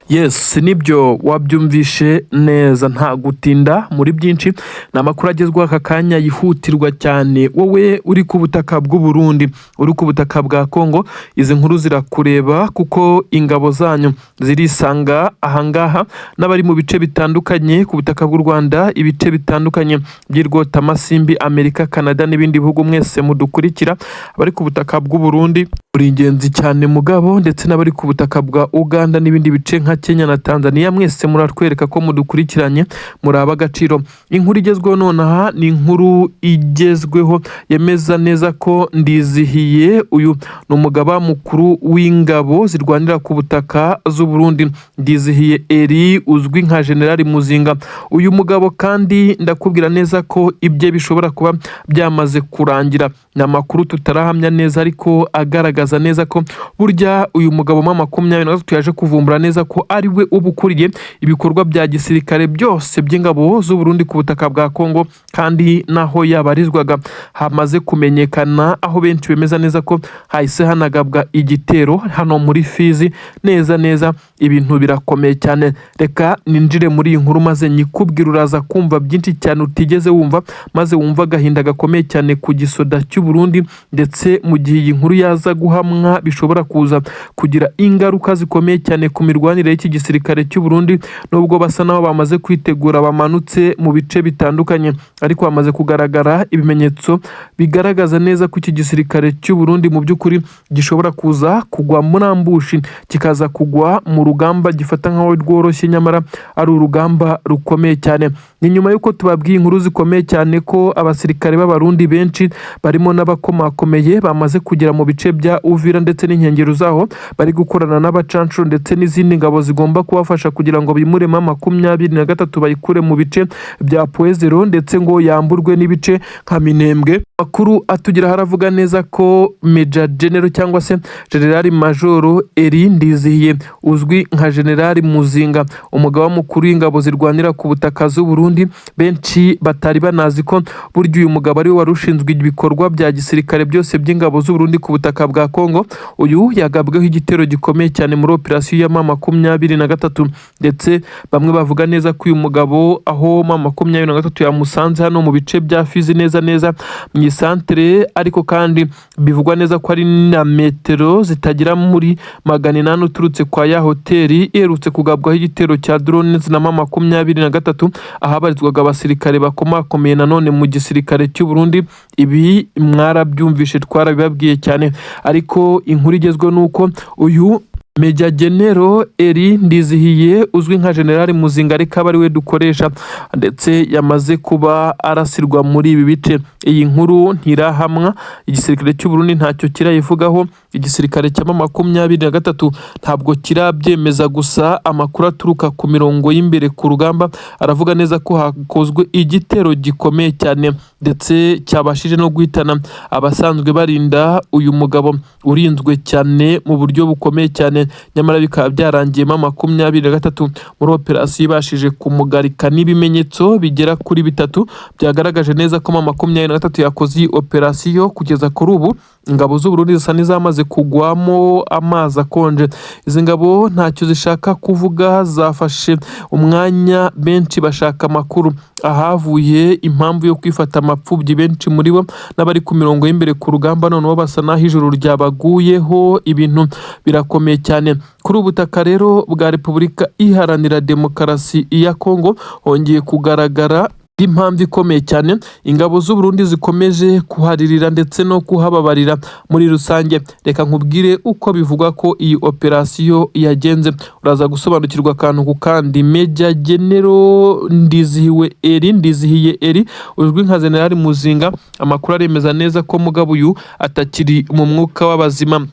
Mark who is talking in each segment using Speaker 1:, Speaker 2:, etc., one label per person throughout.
Speaker 1: Yes, nibyo, wabyumvishe neza, nta gutinda muri byinshi. Ni amakuru agezweho aka kanya yihutirwa cyane. Wowe uri ku butaka bw'u Burundi, uri ku butaka bwa Kongo, izi nkuru zirakureba kuko ingabo zanyu zirisanga ahangaha, n'abari mu bice bitandukanye ku butaka bw'u Rwanda, ibice bitandukanye by'Irwotamasimbi, Amerika, Canada n'ibindi bihugu, mwese mudukurikira. Abari ku butaka bw'u Burundi uri ingenzi cyane mugabo, ndetse n'abari ku butaka bwa Uganda n'ibindi bice nka Kenya na Tanzania, mwese muratwereka ko mudukurikiranye, muri ab'agaciro. Inkuru igezweho nonaha ni inkuru igezweho yemeza neza ko Ndizihiye, uyu ni umugaba mukuru w'ingabo zirwanira ku butaka z'u Burundi, Ndizihiye Eri uzwi nka Generali Muzinga. Uyu mugabo kandi ndakubwira neza ko ibye bishobora kuba byamaze kurangira. Ni amakuru tutarahamya neza, ariko agaragaza neza ko burya uyu mugabo M23 yaje kuvumbura neza ko ari we uba ukuriye ibikorwa bya gisirikare byose by'ingabo z'u Burundi ku butaka bwa Kongo, kandi naho yabarizwaga hamaze kumenyekana, aho benshi bemeza neza ko hahise hanagabwa igitero hano muri Fizi. Neza neza ibintu birakomeye cyane. Reka ninjire muri iyi nkuru maze nyikubwire, uraza kumva byinshi cyane utigeze wumva, maze wumva agahinda gakomeye cyane ku gisoda cy'u Burundi. Ndetse mu gihe iyi nkuru yaza guhamwa, bishobora kuza kugira ingaruka zikomeye cyane ku mirwanire y'iki gisirikare cy'u Burundi. Nubwo basa naho bamaze kwitegura, bamanutse mu bice bitandukanye, ariko hamaze kugaragara ibimenyetso bigaragaza neza ko iki gisirikare cy'u Burundi mu by'ukuri gishobora kuza kugwa muri ambush, kikaza kugwa mu rugamba gifata nk'aho rworoshye, nyamara ari urugamba rukomeye cyane. Ni nyuma y'uko tubabwiye inkuru zikomeye cyane ko abasirikare b'Abarundi benshi barimo n'abakomakomeye bamaze kugera mu bice bya Uvira ndetse n'inkengero zaho, bari gukorana n'abacancuro ndetse n'izindi ngabo zigomba kubafasha kugira ngo bimure M23, bayikure mu bice bya Point Zéro, ndetse ngo yamburwe n'ibice nka Minembwe. Amakuru atugeraho aravuga neza ko Major General cyangwa se General Major Eri Ndizihiye uzwi nka General Muzinga, umugaba mukuru w'ingabo zirwanira ku butaka z'u Burundi, benshi batari banazi ko burya uyu mugabo ariwe wari ushinzwe ibikorwa bya gisirikare byose by'ingabo z'u Burundi ku butaka bwa Kongo, uyu yagabweho igitero gikomeye cyane muri operasiyo ya M23. Ndetse bamwe bavuga neza ko uyu mugabo, aho M23 yamusanze hano mu bice bya Fizi, neza neza mu isantere, ariko kandi bivugwa neza ko ari na metero zitagera muri 800 uturutse kwa ya hoteli iherutse kugabwaho igitero cya drones na M23, ahabarizwaga abasirikare bakomakomeye nanone mu gisirikare cy'u Burundi. Ibi mwarabyumvishe, twarabibabwiye cyane. Ariko inkuru igezweho ni uko uyu Major General Eri Ndizihiye uzwi nka General Muzinga, ariko aba ari we dukoresha, ndetse yamaze kuba arasirwa muri ibi bice. Iyi nkuru ntirahamwa, igisirikare cy'u Burundi ntacyo kirayivugaho, igisirikare cya M23 ntabwo kirabyemeza. Gusa amakuru aturuka ku mirongo y'imbere ku rugamba aravuga neza ko hakozwe igitero gikomeye cyane, ndetse cyabashije no guhitana abasanzwe barinda uyu mugabo urinzwe cyane mu buryo bukomeye cyane, nyamara bikaba byarangiye M23 muri operasiyo ibashije kumugarika. N'ibimenyetso bigera kuri bitatu byagaragaje neza ko M23 yakoze iyi operasiyo. Kugeza kuri ubu ingabo z'u Burundi zisa n'izamaze kugwamo amazi akonje. Izi ngabo ntacyo zishaka kuvuga, zafashe umwanya benshi bashaka amakuru ahavuye impamvu yo kwifata amapfubyi. Benshi muri bo n'abari ku mirongo y'imbere ku rugamba noneho basa n'aho ijoro ryabaguyeho, ibintu birakomeye cyane. Kuri ubu butaka rero bwa Repubulika Iharanira Demokarasi ya Kongo hongeye kugaragara impamvu ikomeye cyane ingabo z'u Burundi zikomeje kuharirira ndetse no kuhababarira muri rusange. Reka nkubwire uko bivugwa ko iyi operasiyo yagenze, uraza gusobanukirwa akantu ku kandi. Major General Ndizihiwe Eri, Ndizihiye Eri uzwi nka General Muzinga, amakuru aremeza neza ko mugabo uyu atakiri mu mwuka w'abazima.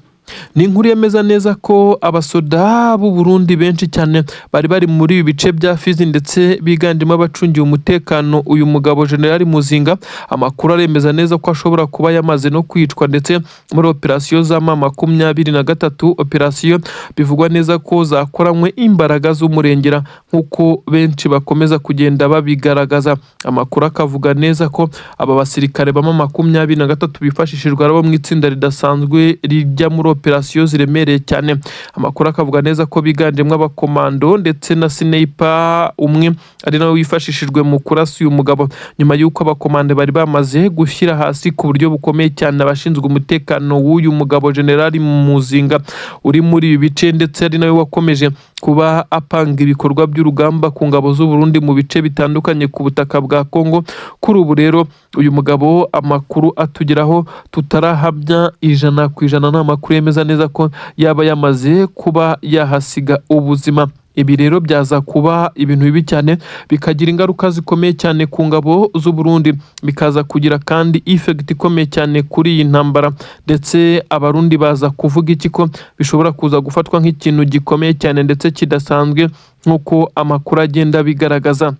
Speaker 1: Ni inkuru yemeza neza ko abasoda b'u Burundi benshi cyane bari bari muri ibi bice bya Fizi, ndetse biganjemo abacungiye umutekano uyu mugabo General Muzinga, amakuru aremeza neza ko ashobora kuba yamaze no kwicwa, ndetse muri operasiyo za M23, operasiyo bivugwa neza ko zakoranywe imbaraga z'umurengera nk'uko benshi bakomeza kugenda babigaragaza. Amakuru akavuga neza ko aba basirikare ba M23 bifashishijwe ari abo mu itsinda ridasanzwe rijya muri operasiyo ziremereye cyane. Amakuru akavuga neza ko biganjemo abakomando ndetse na sniper umwe, ari nawe wifashishijwe mu kurasa uyu mugabo, nyuma y'uko abakomando bari bamaze gushyira hasi ku buryo bukomeye cyane abashinzwe umutekano w'uyu mugabo Generali Muzinga uri muri ibi bice, ndetse ari nawe wakomeje kuba apanga ibikorwa by'urugamba ku ngabo z'u Burundi mu bice bitandukanye ku butaka bwa Kongo. Kuri ubu rero uyu mugabo, amakuru atugeraho tutarahamya 100%, ni amakuru yemeza neza ko yaba yamaze kuba yahasiga ubuzima. Ibi rero byaza kuba ibintu bibi cyane, bikagira ingaruka zikomeye cyane ku ngabo z'u Burundi, bikaza kugira kandi effect ikomeye cyane kuri iyi ntambara. Ndetse Abarundi baza kuvuga iki, ko bishobora kuza gufatwa nk'ikintu gikomeye cyane ndetse kidasanzwe, nk'uko amakuru agenda abigaragaza?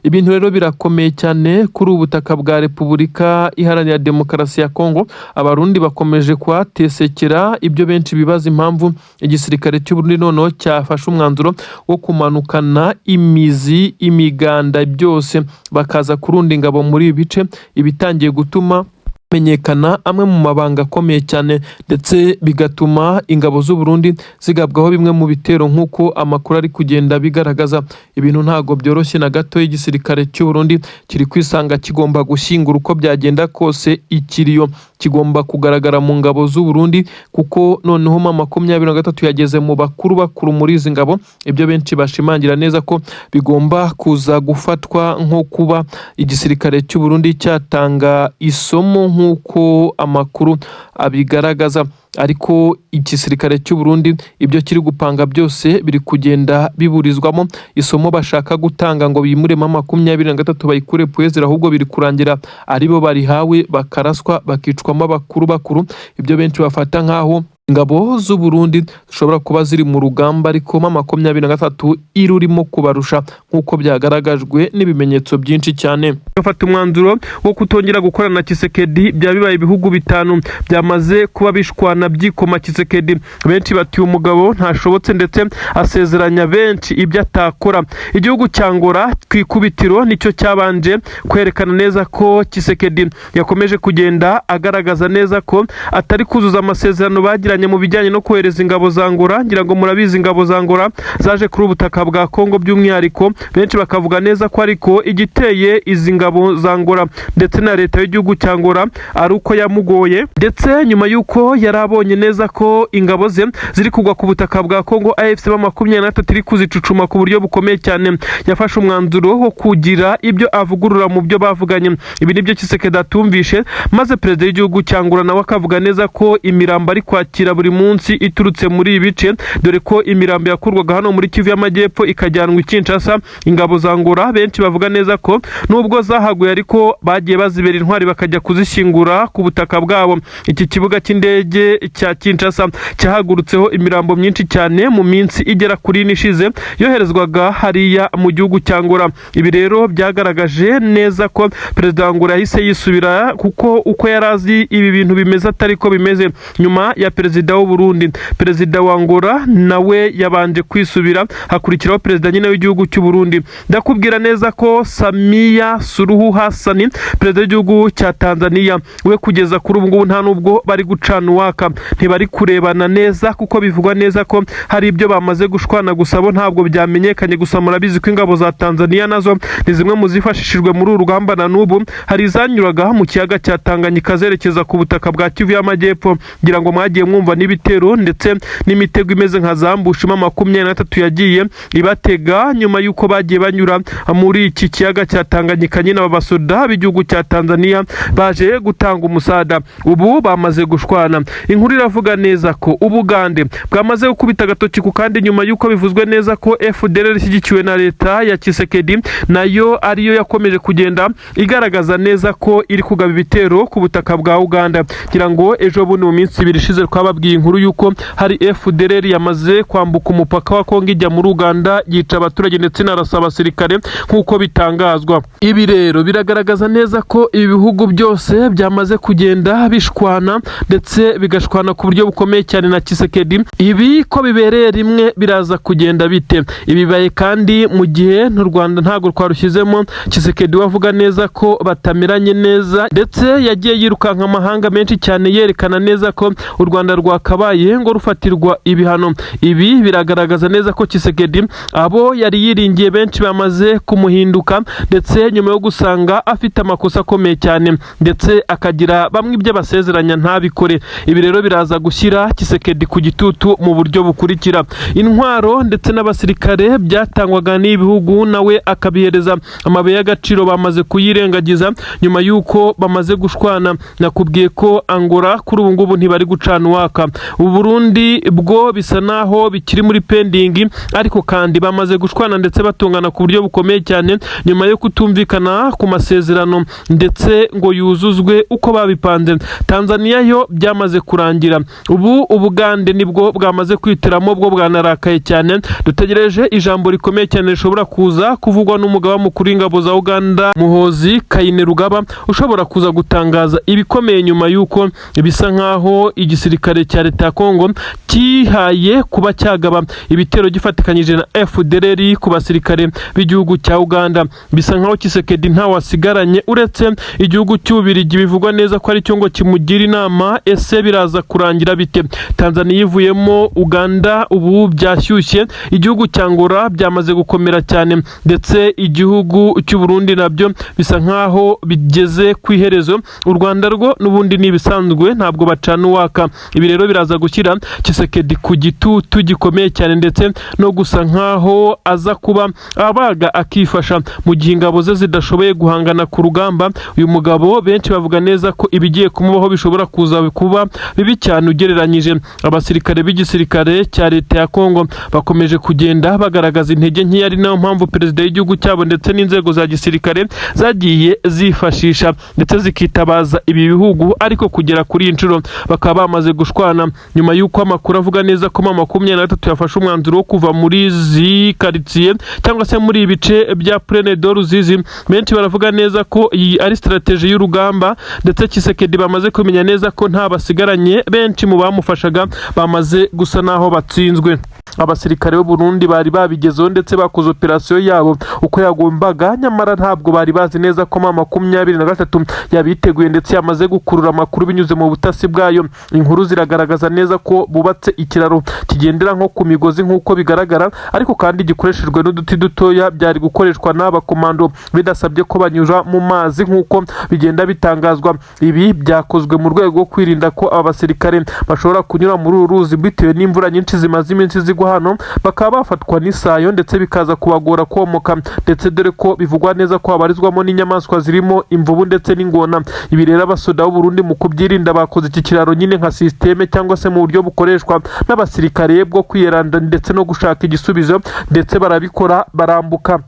Speaker 1: Ibintu rero birakomeye cyane kuri ubu butaka bwa Repubulika Iharanira Demokarasi ya Kongo. Abarundi bakomeje kuhatesekera, ibyo benshi bibaza impamvu igisirikare cy'u Burundi noneho cyafashe umwanzuro wo kumanukana imizi, imiganda, byose, bakaza kurunda ingabo muri ibi bice, ibitangiye gutuma menyekana amwe mu mabanga akomeye cyane, ndetse bigatuma ingabo z'u Burundi zigabwaho bimwe mu bitero, nk'uko amakuru ari kugenda bigaragaza. Ibintu ntabwo byoroshye na gato. Igisirikare cy'u Burundi kiri kwisanga kigomba gushyingura uko byagenda kose, ikiriyo kigomba kugaragara mu ngabo z'u Burundi, kuko noneho M23 yageze mu bakuru bakuru muri izi ngabo, ibyo benshi bashimangira neza ko bigomba kuza gufatwa nko kuba igisirikare cy'u Burundi cyatanga isomo, nk'uko amakuru abigaragaza. Ariko igisirikare cy'u Burundi ibyo kiri gupanga byose biri kugenda biburizwamo. Isomo bashaka gutanga ngo bimuremo 23 bayikure Pwezera, ahubwo biri kurangira aribo barihawe, bakaraswa, bakicwamo abakuru bakuru, ibyo benshi bafata nk'aho ingabo z'u Burundi zishobora kuba ziri mu rugamba, ariko M23 irurimo kubarusha, nk'uko byagaragajwe n'ibimenyetso byinshi cyane. Bafata umwanzuro wo kutongera gukorana na Tshisekedi. Byaba bibaye ibihugu bitanu byamaze kuba bishwana, byikoma Tshisekedi. Benshi bati uyu mugabo ntashobotse, ndetse asezeranya benshi ibyo atakora. Igihugu cya Angola ku ikubitiro nicyo cyabanje kwerekana neza ko Tshisekedi yakomeje kugenda agaragaza neza ko atari kuzuza amasezerano bagiranye mu bijyanye no kohereza ingabo za Angola. Ngira ngo murabizi, ingabo za Angola zaje kuri ubutaka bwa Kongo by'umwihariko. Benshi bakavuga neza ko ariko igiteye izi ngabo za Angola ndetse na leta y'igihugu cya Angola ari uko yamugoye, ndetse nyuma y'uko yari abonye neza ko ingabo ze ziri kugwa ku butaka bwa Kongo, AFC M23 iri kuzicucuma ku buryo bukomeye cyane, yafashe umwanzuro wo kugira ibyo avugurura mu byo bavuganye. Ibi nibyo Tshisekedi atumvishe, maze perezida w'igihugu cya Angola nawe akavuga neza ko imirambo ari kwakira buri munsi iturutse muri ibi bice, dore ko imirambo yakurwaga hano muri Kivu y'Amajyepfo ikajyanwa i Kinshasa. Ingabo za Angola benshi bavuga neza ko nubwo zahaguye, ariko bagiye bazibera intwari, bakajya kuzishyingura ku butaka bwabo. Iki kibuga cy'indege cya Kinshasa cyahagurutseho imirambo myinshi cyane mu minsi igera kuri 4 ishize, yoherezwaga hariya mu gihugu cya Angola. Ibi rero byagaragaje neza ko perezida wa Angola yahise yisubira, kuko uko yari azi ibi bintu bimeze atari ko bimeze. Nyuma ya perezida w'u Burundi, perezida wa Angola nawe yabanje kwisubira, hakurikiraho perezida nyine w'igihugu cy'u Burundi. Ndakubwira neza ko Samia Suluhu Hassan, perezida w'igihugu cya Tanzania, we kugeza kuri ubu ngubu nta nubwo bari gucana uwaka, ntibari kurebana neza, kuko bivugwa neza ko hari ibyo bamaze gushwana, gusa bo ntabwo byamenyekanye. Gusa murabizi ko ingabo za Tanzania nazo ni zimwe mu zifashishijwe muri uru rugamba, na n'ubu hari izanyuraga mu kiyaga cya Tanganyika zerekeza ku butaka bwa Kivu y'Amajyepfo. Ngira ngo mwagiye mwumva n'ibitero ndetse n'imitego imeze nka za ambush M23 yagiye ibatega nyuma y'uko bagiye banyura muri iki kiyaga cya Tanganyika. Nyine aba basoda b'igihugu cya Tanzania baje gutanga umusada, ubu bamaze gushwana. Inkuru iravuga neza ko Ubugande bwamaze gukubita agatoki ku kandi, nyuma y'uko bivuzwe neza ko FDLR ishyigikiwe na leta ya Tshisekedi nayo ariyo yakomeje kugenda igaragaza neza ko iri kugaba ibitero ku butaka bwa Uganda. Ngira ngo ejo bundi mu minsi 2 ishize twababwiye inkuru y'uko hari FDLR yamaze kwambuka umupaka wa Kongo ijya muri Uganda, yica abaturage ndetse inarasa abasirikare, nk'uko bitangazwa. Ibi rero biragaragaza neza ko ibi bihugu byose byamaze kugenda bishwana, ndetse bigashwana ku buryo bukomeye cyane na Tshisekedi. Ibi ko bibereye rimwe, biraza kugenda bite? Ibi bibaye kandi mu gihe n'u Rwanda ntabwo twarushyizemo. Tshisekedi we avuga neza ko batameranye neza, ndetse yagiye yirukanka amahanga menshi cyane yerekana neza ko u Rwanda rwakabaye ngo rufatirwa ibihano. Ibi biragaragaza neza ko Tshisekedi, abo yari yiringiye benshi bamaze kumuhinduka, ndetse nyuma yo gusanga afite amakosa akomeye cyane, ndetse akagira bamwe ibyo abasezeranya ntabikore. Ibi rero biraza gushyira Tshisekedi ku gitutu mu buryo bukurikira: intwaro ndetse n'abasirikare byatangwaga n'ibihugu, nawe akabihereza amabuye y'agaciro, bamaze kuyirengagiza nyuma y'uko bamaze gushwana. Nakubwiye ko Angola kuri ubu ngubu ntibari gucana uwaka. Burundi bwo bisa naho bikiri muri pending, ariko kandi bamaze gushwana ndetse batungana ku buryo bukomeye cyane nyuma yo kutumvikana ku masezerano ndetse ngo yuzuzwe uko babipanze. Tanzania yo byamaze kurangira. Ubu Ubugande nibwo bwamaze kwitiramo, bwo bwanarakaye cyane. Dutegereje ijambo rikomeye cyane rishobora kuza kuvugwa n'umugaba mukuru w'ingabo za Uganda, Muhozi Kainerugaba, ushobora kuza gutangaza ibikomeye nyuma y'uko bisa nk'aho igisirikare cya leta ya Kongo cyihaye kuba cyagaba ibitero gifatikanyije na FDLR ku basirikare b'igihugu cya Uganda. Bisa nk'aho Tshisekedi ntawe asigaranye uretse igihugu cy'Ububirigi, bivugwa neza ko ari cyo ngo kimugira inama. Ese biraza kurangira bite? Tanzania ivuyemo, Uganda ubu byashyushye, igihugu cya Angola byamaze gukomera cyane, ndetse igihugu cy'u Burundi nabyo bisa nk'aho bigeze ku iherezo. U Rwanda rwo n'ubundi ni ibisanzwe, ntabwo bacana uwaka. Ibi rero biraza gushyira Tshisekedi ku gitutu gikomeye cyane, ndetse no gusa nk'aho aza kuba abaga akifasha mu gihe ingabo ze zidashoboye guhangana ku rugamba. Uyu mugabo benshi bavuga neza ko ibigiye kumubaho bishobora kuza kuba bibi cyane ugereranyije. Abasirikare b'igisirikare cya leta ya Kongo bakomeje kugenda bagaragaza intege nkeya, ari nayo mpamvu perezida w'igihugu cyabo ndetse n'inzego za gisirikare zagiye zifashisha ndetse zikitabaza ibi bihugu, ariko kugera kuri iyi nshuro bakaba bamaze gushwana nyuma y'uko amakuru avuga neza ko M23 yafashe umwanzuro wo kuva muri izi karitsiye cyangwa se muri ibi bice bya Plaine de Ruzizi. Benshi baravuga neza ko iyi ari stratégie y'urugamba, ndetse Tshisekedi bamaze kumenya neza ko nta basigaranye, benshi mu bamufashaga bamaze gusa naho batsinzwe. Abasirikare b'u Burundi bari babigezeho ndetse bakoze operasiyo yabo uko yagombaga, nyamara ntabwo bari bazi neza ko M23 yabiteguye ndetse yamaze gukurura amakuru binyuze mu butasi bwayo. Inkuru ziragaragaza neza ko bubatse ikiraro kigendera nko ku migozi nk'uko bigaragara, ariko kandi gikoreshejwe n'uduti dutoya byari gukoreshwa n'abakomando bidasabye ko banyura mu mazi nk'uko bigenda bitangazwa. Ibi byakozwe mu rwego rwo kwirinda ko aba basirikare bashobora kunyura muri uru ruzi bitewe n'imvura nyinshi zimaze iminsi zigwa hano, bakaba bafatwa n'isayo ndetse bikaza kubagora komoka, ndetse dore ko bivugwa neza ko habarizwamo n'inyamaswa zirimo imvubu ndetse n'ingona. Ibi rero abasoda b'u Burundi mu kubyirinda bakoze iki kiraro nyine nka système cyangwa se mu buryo bukoreshwa n'abasirikare bwo kwiyeranda ndetse no gushaka igisubizo, ndetse barabikora barambuka.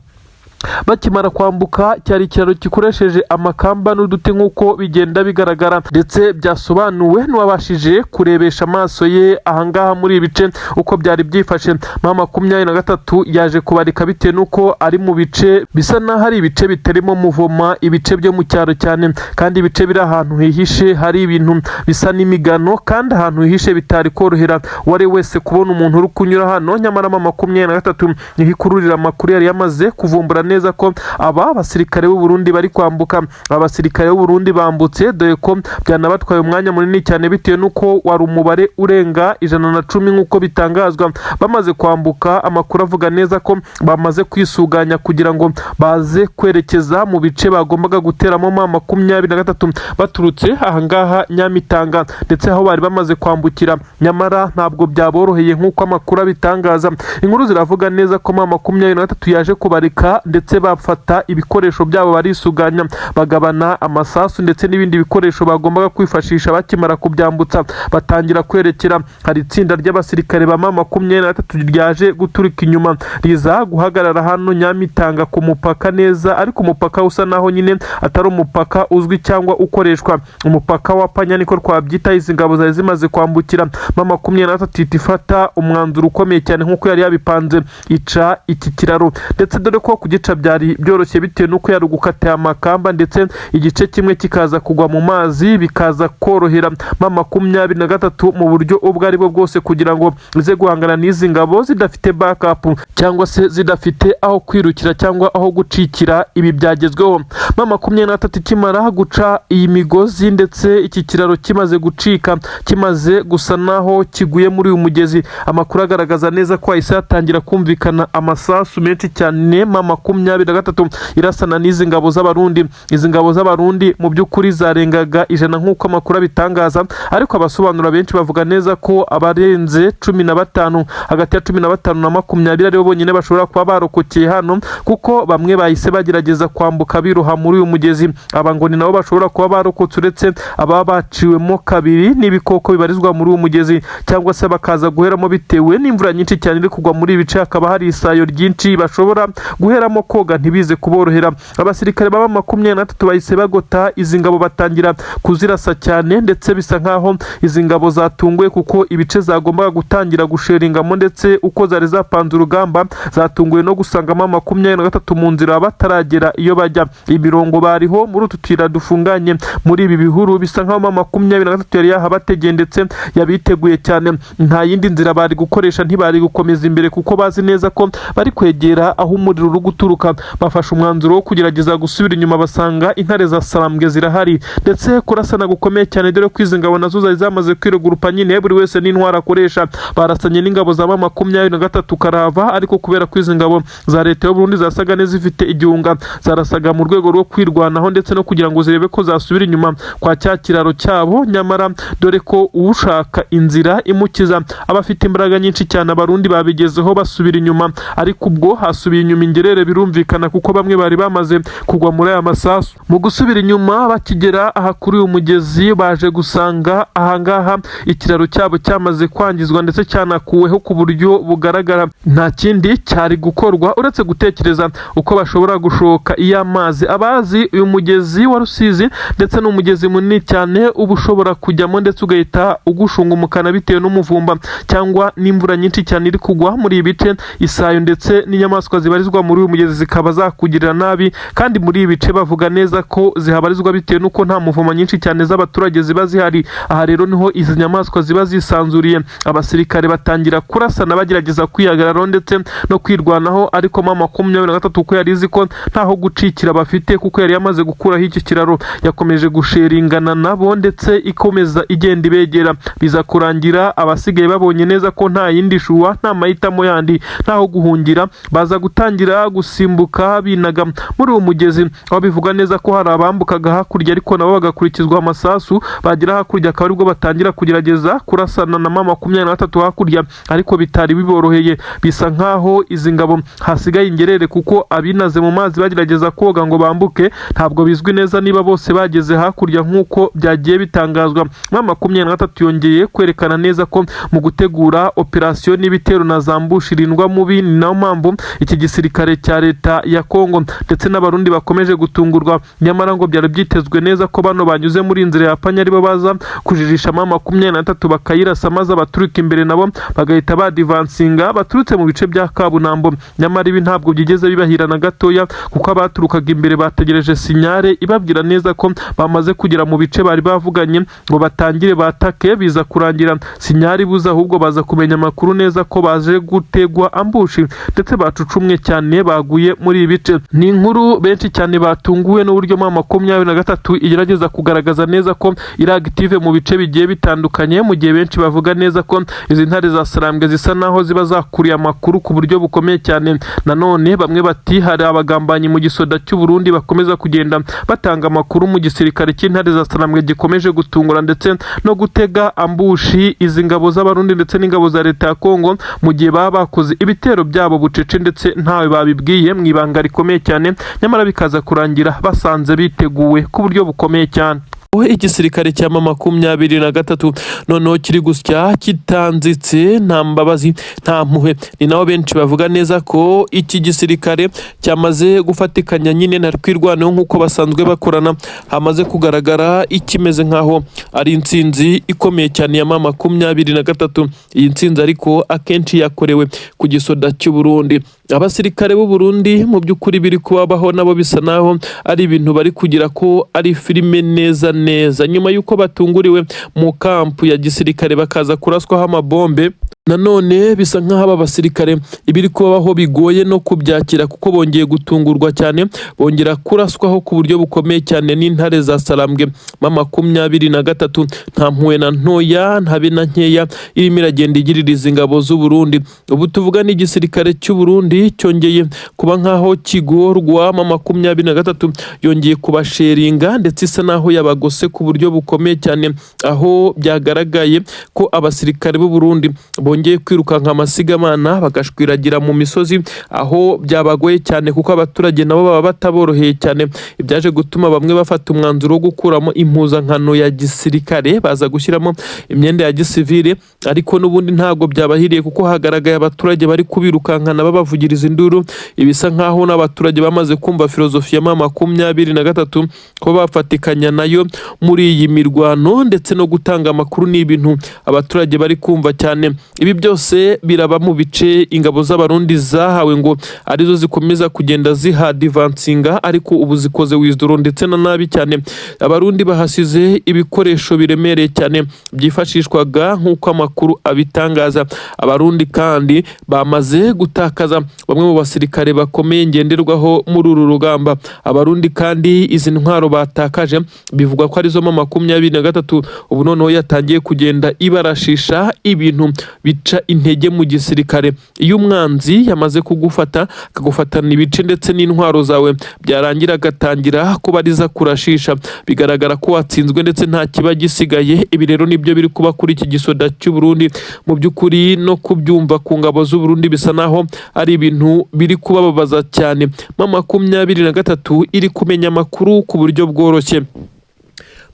Speaker 1: Bakimara kwambuka, cyari ikiraro gikoresheje amakamba n'uduti nk'uko bigenda bigaragara, ndetse byasobanuwe n'uwabashije kurebesha amaso ye ahangaha muri ibi bice uko byari byifashe. M23 yaje kubarika bitewe n'uko ari mu bice bisa n'aho ari ibice bitarimo muvoma, ibice byo mu cyaro cyane, kandi ibice biri ahantu hihishe, hari ibintu bisa n'imigano, kandi ahantu hihishe bitari korohera uwo ari wese kubona umuntu uri kunyura hano. Nyamara M23 niho ikururira amakuru yari yamaze kuvumbura neza ko aba basirikare b'u Burundi bari kwambuka. Aba basirikare b'u Burundi bambutse, dore ko byanabatwaye umwanya munini cyane bitewe n'uko wari umubare urenga 110 nk'uko bitangazwa. Bamaze kwambuka, amakuru avuga neza ko bamaze kwisuganya kugira ngo baze kwerekeza mu bice bagombaga guteramo M23 baturutse ahangaha Nyamitanga, ndetse aho bari bamaze kwambukira. Nyamara ntabwo byaboroheye nk'uko amakuru abitangaza. Inkuru ziravuga neza ko M23 yaje kubarika, ndetse bafata ibikoresho byabo barisuganya, bagabana amasasu ndetse n'ibindi bikoresho bagombaga kwifashisha. Bakimara kubyambutsa batangira kwerekera, hari itsinda ry'abasirikare ba M23 ryaje guturika inyuma, riza guhagarara hano Nyamitanga ku mupaka neza, ariko umupaka usa naho nyine atari umupaka uzwi cyangwa ukoreshwa, umupaka wa panya niko twabyita. Izi ngabo zari zimaze kwambukira, M23 ihita ifata umwanzuro ukomeye cyane nk'uko yari yabipanze, ica iki kiraro, ndetse dore ko kugica byari byoroshye bitewe n'uko yari gukata amakamba ndetse igice kimwe kikaza kugwa mu mazi, bikaza korohera M23 mu buryo ubwo ari bwo bwose kugira ngo ize guhangana n'izi ngabo zidafite backup cyangwa se zidafite aho kwirukira cyangwa aho gucikira. Ibi byagezweho. M23 ikimara guca iyi migozi ndetse iki kiraro kimaze gucika, kimaze gusa naho kiguye muri uyu mugezi, amakuru agaragaza neza ko hahise hatangira kumvikana amasasu menshi cyane. M23 irasana n'izi ngabo z'Abarundi. Izi ngabo z'Abarundi mu by'ukuri zarengaga 100 nk'uko amakuru abitangaza, ariko abasobanura benshi bavuga neza ko abarenze 15, hagati ya 15 na 20, aribo bonyine bashobora kuba barokokeye hano, kuko bamwe bahise bagerageza kwambuka biroha muri uyu mugezi. Aba ngo ni nabo bashobora kuba barokotse, uretse ababa baciwemo kabiri n'ibikoko bibarizwa muri uyu mugezi, cyangwa se bakaza guheramo bitewe n'imvura nyinshi cyane iri kugwa muri ibi bice, hakaba hari isayo ryinshi bashobora guheramo, koga ntibize kuborohera. Abasirikare baba 23 bahise bagota izi ngabo, batangira kuzirasa cyane, ndetse bisa nkaho izi ngabo zatunguwe, kuko ibice zagombaga gutangira gusheringamo ndetse uko zari zapanze urugamba, zatunguwe no gusangamo 23 mu nzira bataragera iyo bajya. Imirongo bariho muri utu tuyira dufunganye muri ibi bihuru, bisa nkaho 23 yari yahabategeye ndetse yabiteguye cyane. Nta yindi nzira bari gukoresha, ntibari gukomeza imbere kuko bazi neza ko bari kwegera aho umuriro uri guturuka. Bafashe umwanzuro wo kugerageza gusubira inyuma, basanga intare za Sarambwe zirahari, ndetse kurasana gukomeye cyane, dore ko izi ngabo nazo zari zamaze kwiregurupa nyine, buri wese n'intwaro akoresha. Barasanye n'ingabo za 23 karava, ariko kubera ko izi ngabo za leta y'u Burundi zasaga n'izifite igihunga, zarasaga mu rwego rwo kwirwanaho ndetse no kugira ngo zirebe ko zasubira inyuma kwa cya kiraro cyabo. Nyamara dore ko ushaka inzira imukiza aba afite imbaraga nyinshi cyane, Abarundi babigezeho basubira inyuma, ariko ubwo hasubiye inyuma ingerere, birumvikana, kuko bamwe bari bamaze kugwa muri aya masasu. Mu gusubira inyuma, bakigera aha kuri uyu mugezi, baje gusanga ahangaha ikiraro cyabo cyamaze kwangizwa ndetse cyanakuweho ku buryo bugaragara. Nta kindi cyari gukorwa uretse gutekereza uko bashobora gushoka iyo amazi. Abazi uyu mugezi wa Rusizi, ndetse ni umugezi munini cyane, uba ushobora kujyamo ndetse ugahita ugushunga umukana bitewe n'umuvumba cyangwa n'imvura nyinshi cyane iri kugwa muri ibi bice, isayo ndetse n'inyamaswa zibarizwa muri uyu mugezi zikaba zakugirira nabi. Kandi muri ibi bice bavuga neza ko zihabarizwa bitewe n'uko nta muvumo nyinshi cyane z'abaturage ziba zihari. Aha rero niho izi nyamaswa ziba zisanzuriye. Abasirikare batangira kurasana bagerageza kwihagararaho ndetse no kwirwanaho, ariko M23, kuko yari izi ko ntaho gucikira bafite, kuko yari yamaze gukuraho iki kiraro, yakomeje gusheringana nabo ndetse ikomeza igenda ibegera. Biza kurangira abasigaye babonye neza ko nta yindi choix, nta mahitamo yandi, ntaho guhungira, baza gutangira gusimbuka binaga muri uwo mugezi, aho bivuga neza ko hari abambukaga hakurya ariko nabo bagakurikizwa amasasu. Bagera hakurya akaba aribwo batangira kugerageza kurasana na M23 hakurya, ariko bitari biboroheye. Bisa nkaho izi ngabo hasigaye ingerere, kuko abinaze mu mazi bagerageza koga ngo bambuke, ntabwo bizwi neza niba bose bageze hakurya nk'uko byagiye bitangazwa. M23 yongeye kwerekana neza ko mu gutegura operasiyo n'ibitero na za ambush irindwa mubi. Ni nayo mpamvu iki gisirikare cya leta ya Kongo ndetse n'Abarundi bakomeje gutungurwa. Nyamara ngo byari byitezwe neza ko bano banyuze muri inzira ya Panya aribo baza kujijisha M23 bakayirasa, maze abaturuka imbere nabo bagahita badivansinga baturutse mu bice bya Kabunambo. Nyamara ibi ntabwo byigeze bibahira na gatoya, kuko abaturukaga imbere bategereje signal ibabwira neza ko bamaze kugera mu bice bari bavuganye ngo batangire batake. Biza kurangira signal ibuze, ahubwo baza kumenya amakuru neza ko baje gutegwa ambush ndetse bacucumwe cyane, baguye muri ibi bice. Ni inkuru benshi cyane batunguwe n'uburyo M23 igerageza kugaragaza neza ko iri active mu bice bigiye bitandukanye, mu gihe benshi bavuga neza ko izi ntare za Sarambwe zisa naho ziba zakuriye amakuru ku buryo bukomeye cyane. Nanone bamwe bati hari abagambanyi mu gisoda cy'u Burundi bakomeza kugenda batanga amakuru mu gisirikare cy'intare za Sarambwe gikomeje gutungura ndetse no gutega ambush izi ngabo z'Abarundi ndetse n'ingabo za leta ya Kongo, mu gihe baba bakoze ibitero byabo bucece ndetse ntawe babibwiye, mu ibanga rikomeye cyane, nyamara bikaza kurangira basanze biteguwe ku buryo bukomeye cyane. Igisirikare cya M23 noneho kiri gusya kitanzitse, nta mbabazi, nta mpuhwe. Ni naho benshi bavuga neza ko iki gisirikare cyamaze gufatikanya nyine na Twirwaneho nk'uko basanzwe bakorana. Hamaze kugaragara ikimeze nk'aho ari intsinzi ikomeye cyane ya M23. Iyi ntsinzi ariko akenshi yakorewe ku gisoda cy'u Burundi. Abasirikare b'u Burundi mu by'ukuri biri kubabaho nabo bisa naho ari ibintu bari kugira ko ari filime neza neza, nyuma y'uko batunguriwe mu kampu ya gisirikare bakaza kuraswaho amabombe. Nanone bisa nk'aho aba basirikare ibiri kubaho bigoye no kubyakira, kuko bongeye gutungurwa cyane, bongera kuraswaho ku buryo bukomeye cyane n'intare za Sarambwe. M23 nta mpuhwe na ntoya, ntabe na nkeya irimo iragenda igirira ingabo z'u Burundi. Ubu tuvuga n'igisirikare cy'u Burundi cyongeye kuba nk'aho kigorwa. M23 yongeye kubasheringa, ndetse isa naho yabagose ku buryo bukomeye cyane, aho byagaragaye ko abasirikare b'u Burundi bongeye kwirukanka amasigamana, bagashwiragira mu misozi, aho byabagoye cyane kuko abaturage nabo baba bataboroheye cyane. Ibyaje gutuma bamwe bafata umwanzuro wo gukuramo impuzankano ya gisirikare, baza gushyiramo imyenda ya gisivile, ariko n'ubundi ntabwo byabahiriye kuko hagaragaye abaturage bari kubirukankana babavugiriza induru. Ibisa nkaho n'abaturage bamaze kumva filozofi ya M23, kuba bafatikanya nayo muri iyi mirwano ndetse no gutanga amakuru ni ibintu abaturage bari kumva cyane. Ibi byose biraba mu bice ingabo z'Abarundi zahawe ngo arizo zikomeza kugenda zihadivansinga, ariko ubu zikoze withdraw ndetse na nabi cyane. Abarundi bahasize ibikoresho biremereye cyane byifashishwaga, nk'uko amakuru abitangaza. Abarundi kandi bamaze gutakaza bamwe mu basirikare bakomeye ngenderwaho muri uru rugamba. Abarundi kandi izi ntwaro batakaje bivugwa ko arizo M23 ubu noneho yatangiye kugenda ibarashisha, ibintu bica intege mu gisirikare. Iyo umwanzi yamaze kugufata, akagufatana ibice ndetse n'intwaro zawe, byarangira agatangira kuba ariza kurashisha, bigaragara ko watsinzwe ndetse nta kiba gisigaye. Ibi rero nibyo biri kuba kuri iki gisoda cy'u Burundi. Mu by'ukuri no kubyumva ku ngabo z'u Burundi bisa naho ari ibintu biri kubababaza cyane. M23 iri kumenya amakuru ku buryo bworoshye.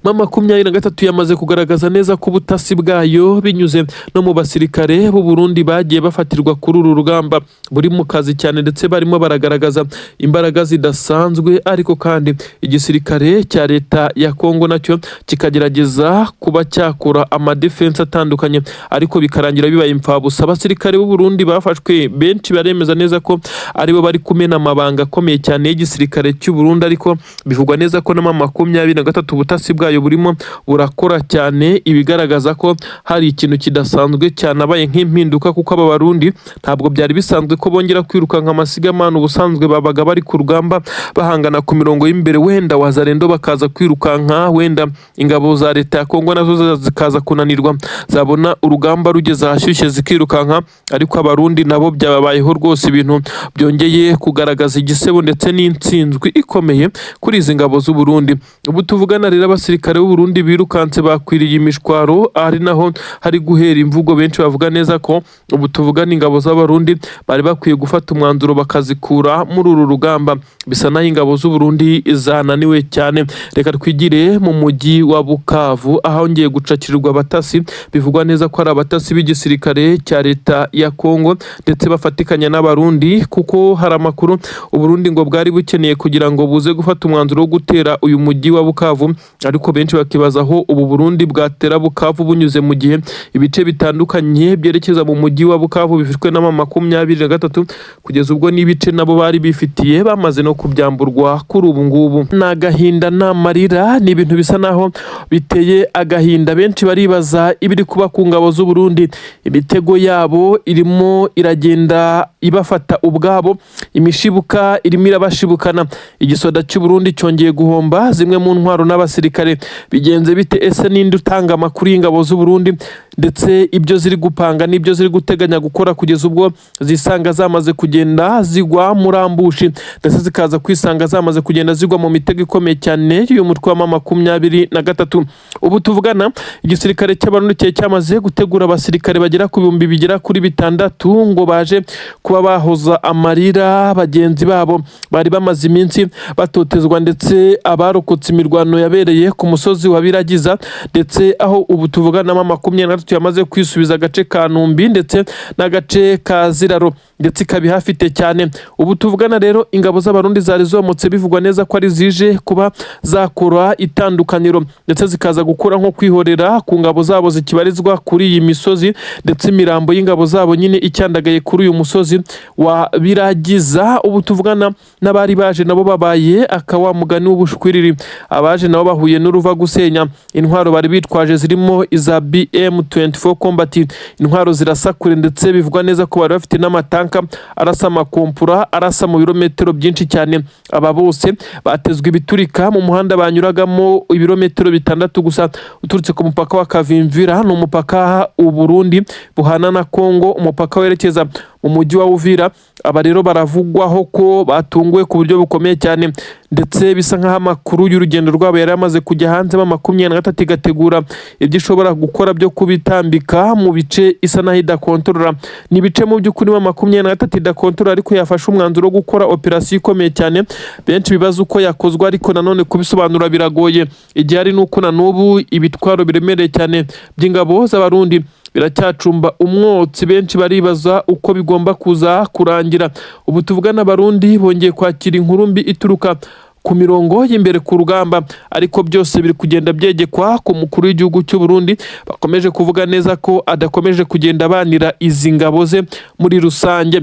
Speaker 1: M23 yamaze kugaragaza neza ko ubutasi bwayo, binyuze no mu basirikare b'u Burundi bagiye bafatirwa kuri uru rugamba, buri mu kazi cyane, ndetse barimo baragaragaza imbaraga zidasanzwe. Ariko kandi igisirikare cya leta ya Kongo nacyo kikagerageza kuba cyakora amadefense atandukanye, ariko bikarangira bibaye imfabusa. Abasirikare b'u Burundi bafashwe benshi baremeza neza ko aribo bari kumena amabanga akomeye cyane y'igisirikare cy'u Burundi, ariko bivugwa neza ko na M23 ubutasi bwayo burimo burakora cyane, ibigaragaza ko hari ikintu kidasanzwe cyanabaye nk'impinduka, kuko aba Barundi ntabwo byari bisanzwe ko bongera kwirukanka amasigamana. Ubusanzwe babaga bari ku rugamba bahangana ku mirongo y'imbere, wenda Wazalendo bakaza kwirukanka, wenda ingabo za leta ya Kongo nazo zikaza kunanirwa, zabona urugamba rugeze ahashyushye zikirukanka. Ariko Abarundi nabo byababayeho rwose, ibintu byongeye kugaragaza igisebo ndetse n'intsinzwi ikomeye kuri izi ngabo z'u Burundi. Ubu tuvugana rero, abasirikare b'u Burundi birukanse bakwiriye imishwaro, ari naho hari guhera imvugo. Benshi bavuga neza ko ubu tuvugana ingabo z'Abarundi bari bakwiye gufata umwanzuro bakazikura muri uru rugamba. Bisa naho ingabo z'u Burundi zananiwe cyane. Reka twigire mu mujyi wa Bukavu, ahongeye gucakirirwa abatasi bivugwa neza ko ari abatasi b'igisirikare cya leta ya Kongo, ndetse bafatikanya n'Abarundi, kuko hari amakuru Uburundi ngo bwari bukeneye kugira ngo buze gufata umwanzuro wo gutera uyu mujyi wa Bukavu. Ariko benshi bakibaza aho ubu Burundi bwatera Bukavu bunyuze, mu gihe ibice bitandukanye byerekeza mu mujyi wa Bukavu bifitwe na M23, kugeza ubwo n'ibice nabo bari bifitiye bamaze no kubyamburwa kuri ubu ngubu. Ni agahinda n'amarira, ni ibintu bisa naho biteye agahinda. Benshi baribaza ibiri kuba ku ngabo z'u Burundi. Imitego yabo irimo iragenda ibafata ubwabo, imishibuka irimo irabashibukana. Igisoda cy'u Burundi cyongeye guhomba zimwe mu ntwaro n'abasirikare. Bigenze bite? Ese ninde utanga amakuru y'ingabo z'u Burundi, ndetse ibyo ziri gupanga n'ibyo ziri guteganya gukora, kugeza ubwo zisanga zamaze kugenda zigwa muri ambush, ndetse zikaza kwisanga zamaze kugenda zigwa mu mitego ikomeye cyane y'uyu mutwe wa M23? Ubu tuvugana, igisirikare cy'Abarundi cyari cyamaze gutegura abasirikare bagera ku 6000 ngo baje kuba bahoza amarira bagenzi babo bari bamaze iminsi batotezwa, ndetse abarokotse imirwano yabereye ku musozi wa Biragiza, ndetse aho ubu tuvugana M23 yamaze kwisubiza agace ka Numbi ndetse n'agace ka Ziraro, ndetse ikaba ihafite cyane. Ubu tuvugana rero, ingabo z'Abarundi zari zomotse, bivugwa neza ko ari zije kuba zakora itandukaniro, ndetse zikaza gukora nko kwihorera ku ngabo zabo zikibarizwa kuri iyi misozi, ndetse imirambo y'ingabo zabo nyine icyandagaye kuri uyu musozi wa Biragiza. Ubu tuvugana n'abari baje nabo babaye aka mugani w'ubushwiriri. Abaje nabo bahuye n'uruva gusenya. Intwaro bari bitwaje zirimo iza BM M24 Combat, intwaro zirasa kure, ndetse bivugwa neza ko bari bafite n'amatanka arasa amakompura, arasa mu birometero byinshi cyane. Aba bose batezwe ibiturika mu muhanda banyuragamo, ibirometero 6 gusa uturutse ku mupaka wa Kavimvira. Ni umupaka u Burundi buhana na Kongo, umupaka werekeza mu mujyi wa Uvira. Aba rero baravugwaho ko batunguwe ku buryo bukomeye cyane, ndetse bisa nk'aho amakuru y'urugendo rwabo yari amaze kujya hanze. M23 igategura ibyo ishobora gukora byo kubitambika mu bice isa naho idakontorora. Ni ibice mu by'ukuri M23 idakontorora, ariko yafashe umwanzuro wo gukora operasiyo ikomeye cyane. Benshi bibaza uko yakozwe, ariko nanone kubisobanura biragoye. Igihe ari nuko na n'ubu ibitwaro biremereye cyane by'ingabo z'Abarundi biracyacumba umwotsi. Benshi baribaza uko bigomba kuza kurangira. Ubu tuvugana, Abarundi bongeye kwakira inkuru mbi ituruka ku mirongo y'imbere ku rugamba, ariko byose biri kugenda byegekwa ku mukuru w'igihugu cy'u Burundi. Bakomeje kuvuga neza ko adakomeje kugenda abanira izi ngabo ze muri rusange.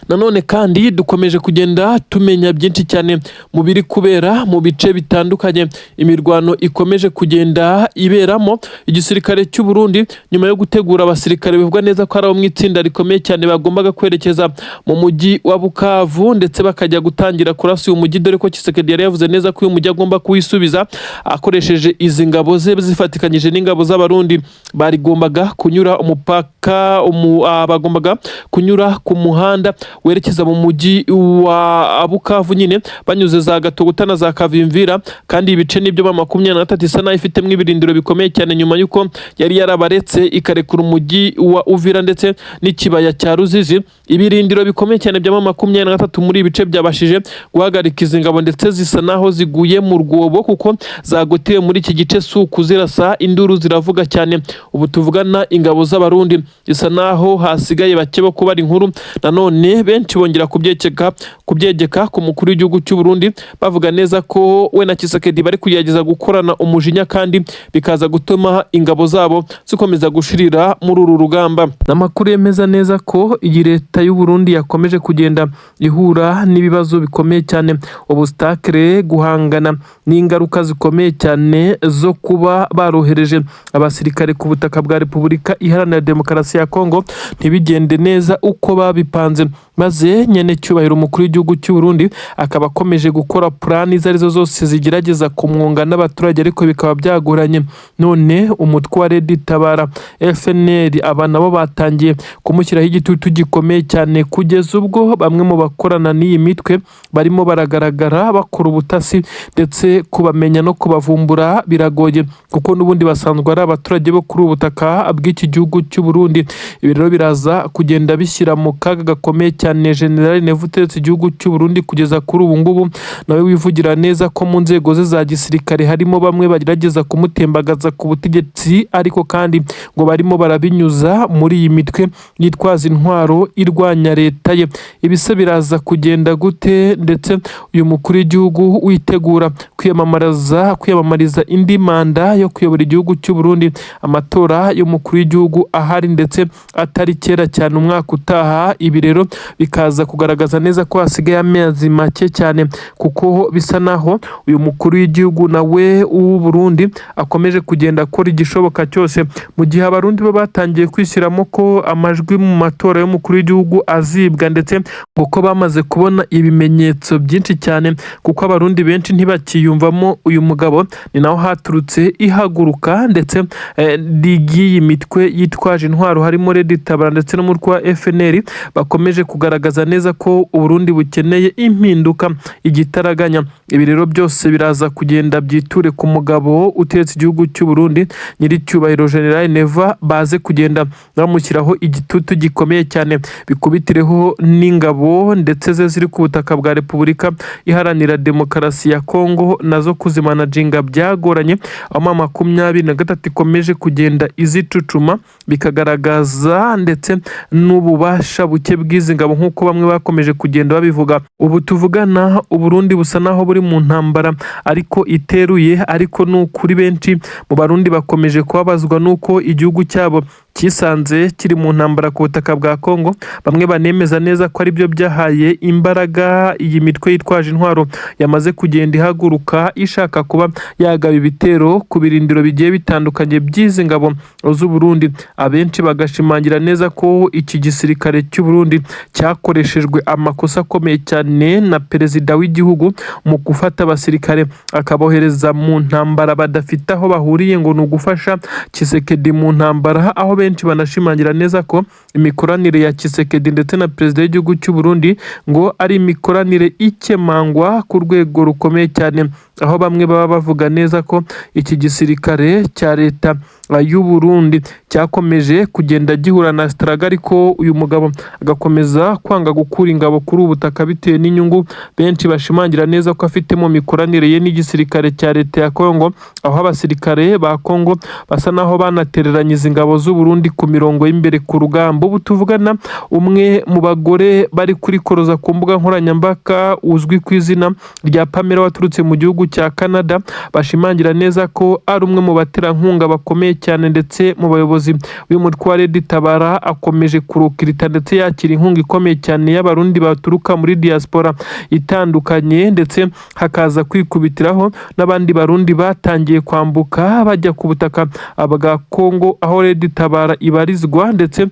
Speaker 1: Nanone kandi dukomeje kugenda tumenya byinshi cyane mu biri kubera mu bice bitandukanye imirwano ikomeje kugenda iberamo. Igisirikare cy'u Burundi, nyuma yo gutegura abasirikare bivugwa neza ko ari abo mu itsinda rikomeye cyane bagombaga kwerekeza mu mujyi wa Bukavu, ndetse bakajya gutangira kurasa uyu mujyi, dore ko Tshisekedi yari yavuze neza ko uyu mujyi agomba kuwisubiza akoresheje izi ngabo ze zifatikanyije n'ingabo z'Abarundi, barigombaga kunyura umupaka bagombaga kunyura ku muhanda werekeza mu mujyi wa Bukavu nyine, banyuze za Gatogota na za Kavimvira. Kandi ibice nibyo M23 isa naho ifitemo ibirindiro bikomeye cyane, nyuma y'uko yari yarabaretse ikarekura umujyi wa Uvira ndetse n'ikibaya cya Ruzizi. Ibirindiro bikomeye cyane bya M23 muri ibi bice byabashije guhagarika izi ngabo, ndetse zisa naho ziguye mu rwobo kuko zagotewe muri iki gice. Si ukuzirasa, induru ziravuga cyane. Ubu tuvugana, ingabo z'Abarundi zisa naho hasigaye bake bo kubara inkuru. Nanone benshi bongera kubyegeka ku mukuru w'igihugu cy'u Burundi, bavuga neza ko we na Tshisekedi bari kugerageza gukorana umujinya, kandi bikaza gutuma ingabo zabo zikomeza gushirira muri uru rugamba. Amakuru yemeza neza ko iyi leta y'u Burundi yakomeje kugenda ihura n'ibibazo bikomeye cyane, obstacle, guhangana n'ingaruka zikomeye cyane zo kuba barohereje abasirikare ku butaka bwa Repubulika Iharanira Demokarasi ya Kongo, ntibigende neza uko babipanze, maze nyene cyubahiro umukuru w'igihugu cy'u Burundi akaba akomeje gukora plan izo arizo zose zigerageza kumwunga n'abaturage, ariko bikaba byagoranye. None umutwe wa Red Tabara, FNL, aba nabo batangiye kumushyiraho igitutu gikomeye cyane, kugeza ubwo bamwe mu bakorana n'iyi mitwe barimo baragaragara bakora ubutasi, ndetse kubamenya no kubavumbura biragoye kuko n'ubundi basanzwe ari abaturage bo kuri ubu butaka bw'iki gihugu cy'u Burundi. Ibi rero biraza kugenda bishyira mu kaga gakomeye cyane General Neva utegetse igihugu cy'u Burundi kugeza kuri ubu ngubu, nawe wivugira neza ko mu nzego ze za gisirikare harimo bamwe bagerageza kumutembagaza ku butegetsi, ariko kandi ngo barimo barabinyuza muri iyi mitwe yitwaza intwaro irwanya leta ye. Ibise biraza kugenda gute? Ndetse uyu mukuru w'igihugu witegura kwiyamamariza indi manda yo kuyobora igihugu cy'u Burundi, amatora y'umukuru w'igihugu ahari ndetse atari kera cyane, umwaka utaha. Ibi rero bikaza kugaragaza neza ko hasigaye amezi make cyane, kuko bisa naho uyu mukuru w'igihugu nawe w'u Burundi akomeje kugenda akora igishoboka cyose, mu gihe Abarundi bo batangiye kwishyiramo ko amajwi mu matora y'umukuru w'igihugu azibwa, ndetse kuko bamaze kubona ibimenyetso byinshi cyane, kuko Abarundi benshi ntibakiyumvamo uyu mugabo. Ni naho haturutse ihaguruka ndetse ry'iyi mitwe yitwaje intwaro, harimo Red Tabara ndetse n'umutwe wa FNL, bakomeje kugaragaza neza ko Uburundi bukeneye impinduka igitaraganya. Ibi rero byose biraza kugenda byiture ku mugabo utegetse igihugu cy'u Burundi, nyiricyubahiro General Neva, baze kugenda bamushyiraho igitutu gikomeye cyane, bikubitireho n'ingabo ndetse ze ziri ku butaka bwa Repubulika Iharanira Demokarasi ya Kongo, nazo kuzimanaginga byagoranye, aho M23 ikomeje kugenda izicucuma, bikagaragaza ndetse n'ububasha buke bw'izi ngabo nk'uko bamwe bakomeje kugenda babivuga. Ubu tuvugana, Uburundi busa naho buri mu ntambara ariko iteruye, ariko ni ukuri benshi mu Barundi bakomeje kubabazwa n'uko igihugu cyabo cyisanze kiri mu ntambara ku butaka bwa Kongo. Bamwe banemeza neza ko aribyo byahaye imbaraga iyi mitwe yitwaje intwaro yamaze kugenda ihaguruka ishaka kuba yagaba ibitero ku birindiro bigiye bitandukanye by'izi ngabo z'u Burundi. Abenshi bagashimangira neza ko iki gisirikare cy'u Burundi cyakoreshejwe amakosa akomeye cyane na perezida w'igihugu mu gufata abasirikare akabohereza mu ntambara badafite aho bahuriye, ngo ni ugufasha Tshisekedi mu ntambara, aho benshi banashimangira neza ko imikoranire ya Tshisekedi ndetse na perezida w'igihugu cy'u Burundi ngo ari imikoranire ikemangwa ku rwego rukomeye cyane, aho bamwe baba bavuga neza ko iki gisirikare cya leta y'u Burundi cyakomeje kugenda gihura na struggle, ariko uyu mugabo agakomeza kwanga gukura ingabo kuri ubu butaka bitewe n'inyungu benshi bashimangira neza ko afite mu mikoranire ye n'igisirikare cya leta ya Kongo, aho abasirikare ba Kongo basa naho banatereranye izi ngabo z'u Burundi ku mirongo y'imbere ku rugamba. Ubu tuvugana, umwe mu bagore bari kuri koroza ku mbuga nkoranyambaga uzwi ku izina rya Pamela waturutse mu gihugu cya Canada, bashimangira neza ko ari umwe mu baterankunga bakomeye cyane ndetse mu bayobozi b'umutwe wa Red Tabara, akomeje kurukirita ndetse yakira inkunga ikomeye cyane y'Abarundi baturuka muri diaspora itandukanye, ndetse hakaza kwikubitiraho n'abandi Barundi batangiye kwambuka bajya ku butaka bwa Kongo aho Red Tabara ibarizwa, ndetse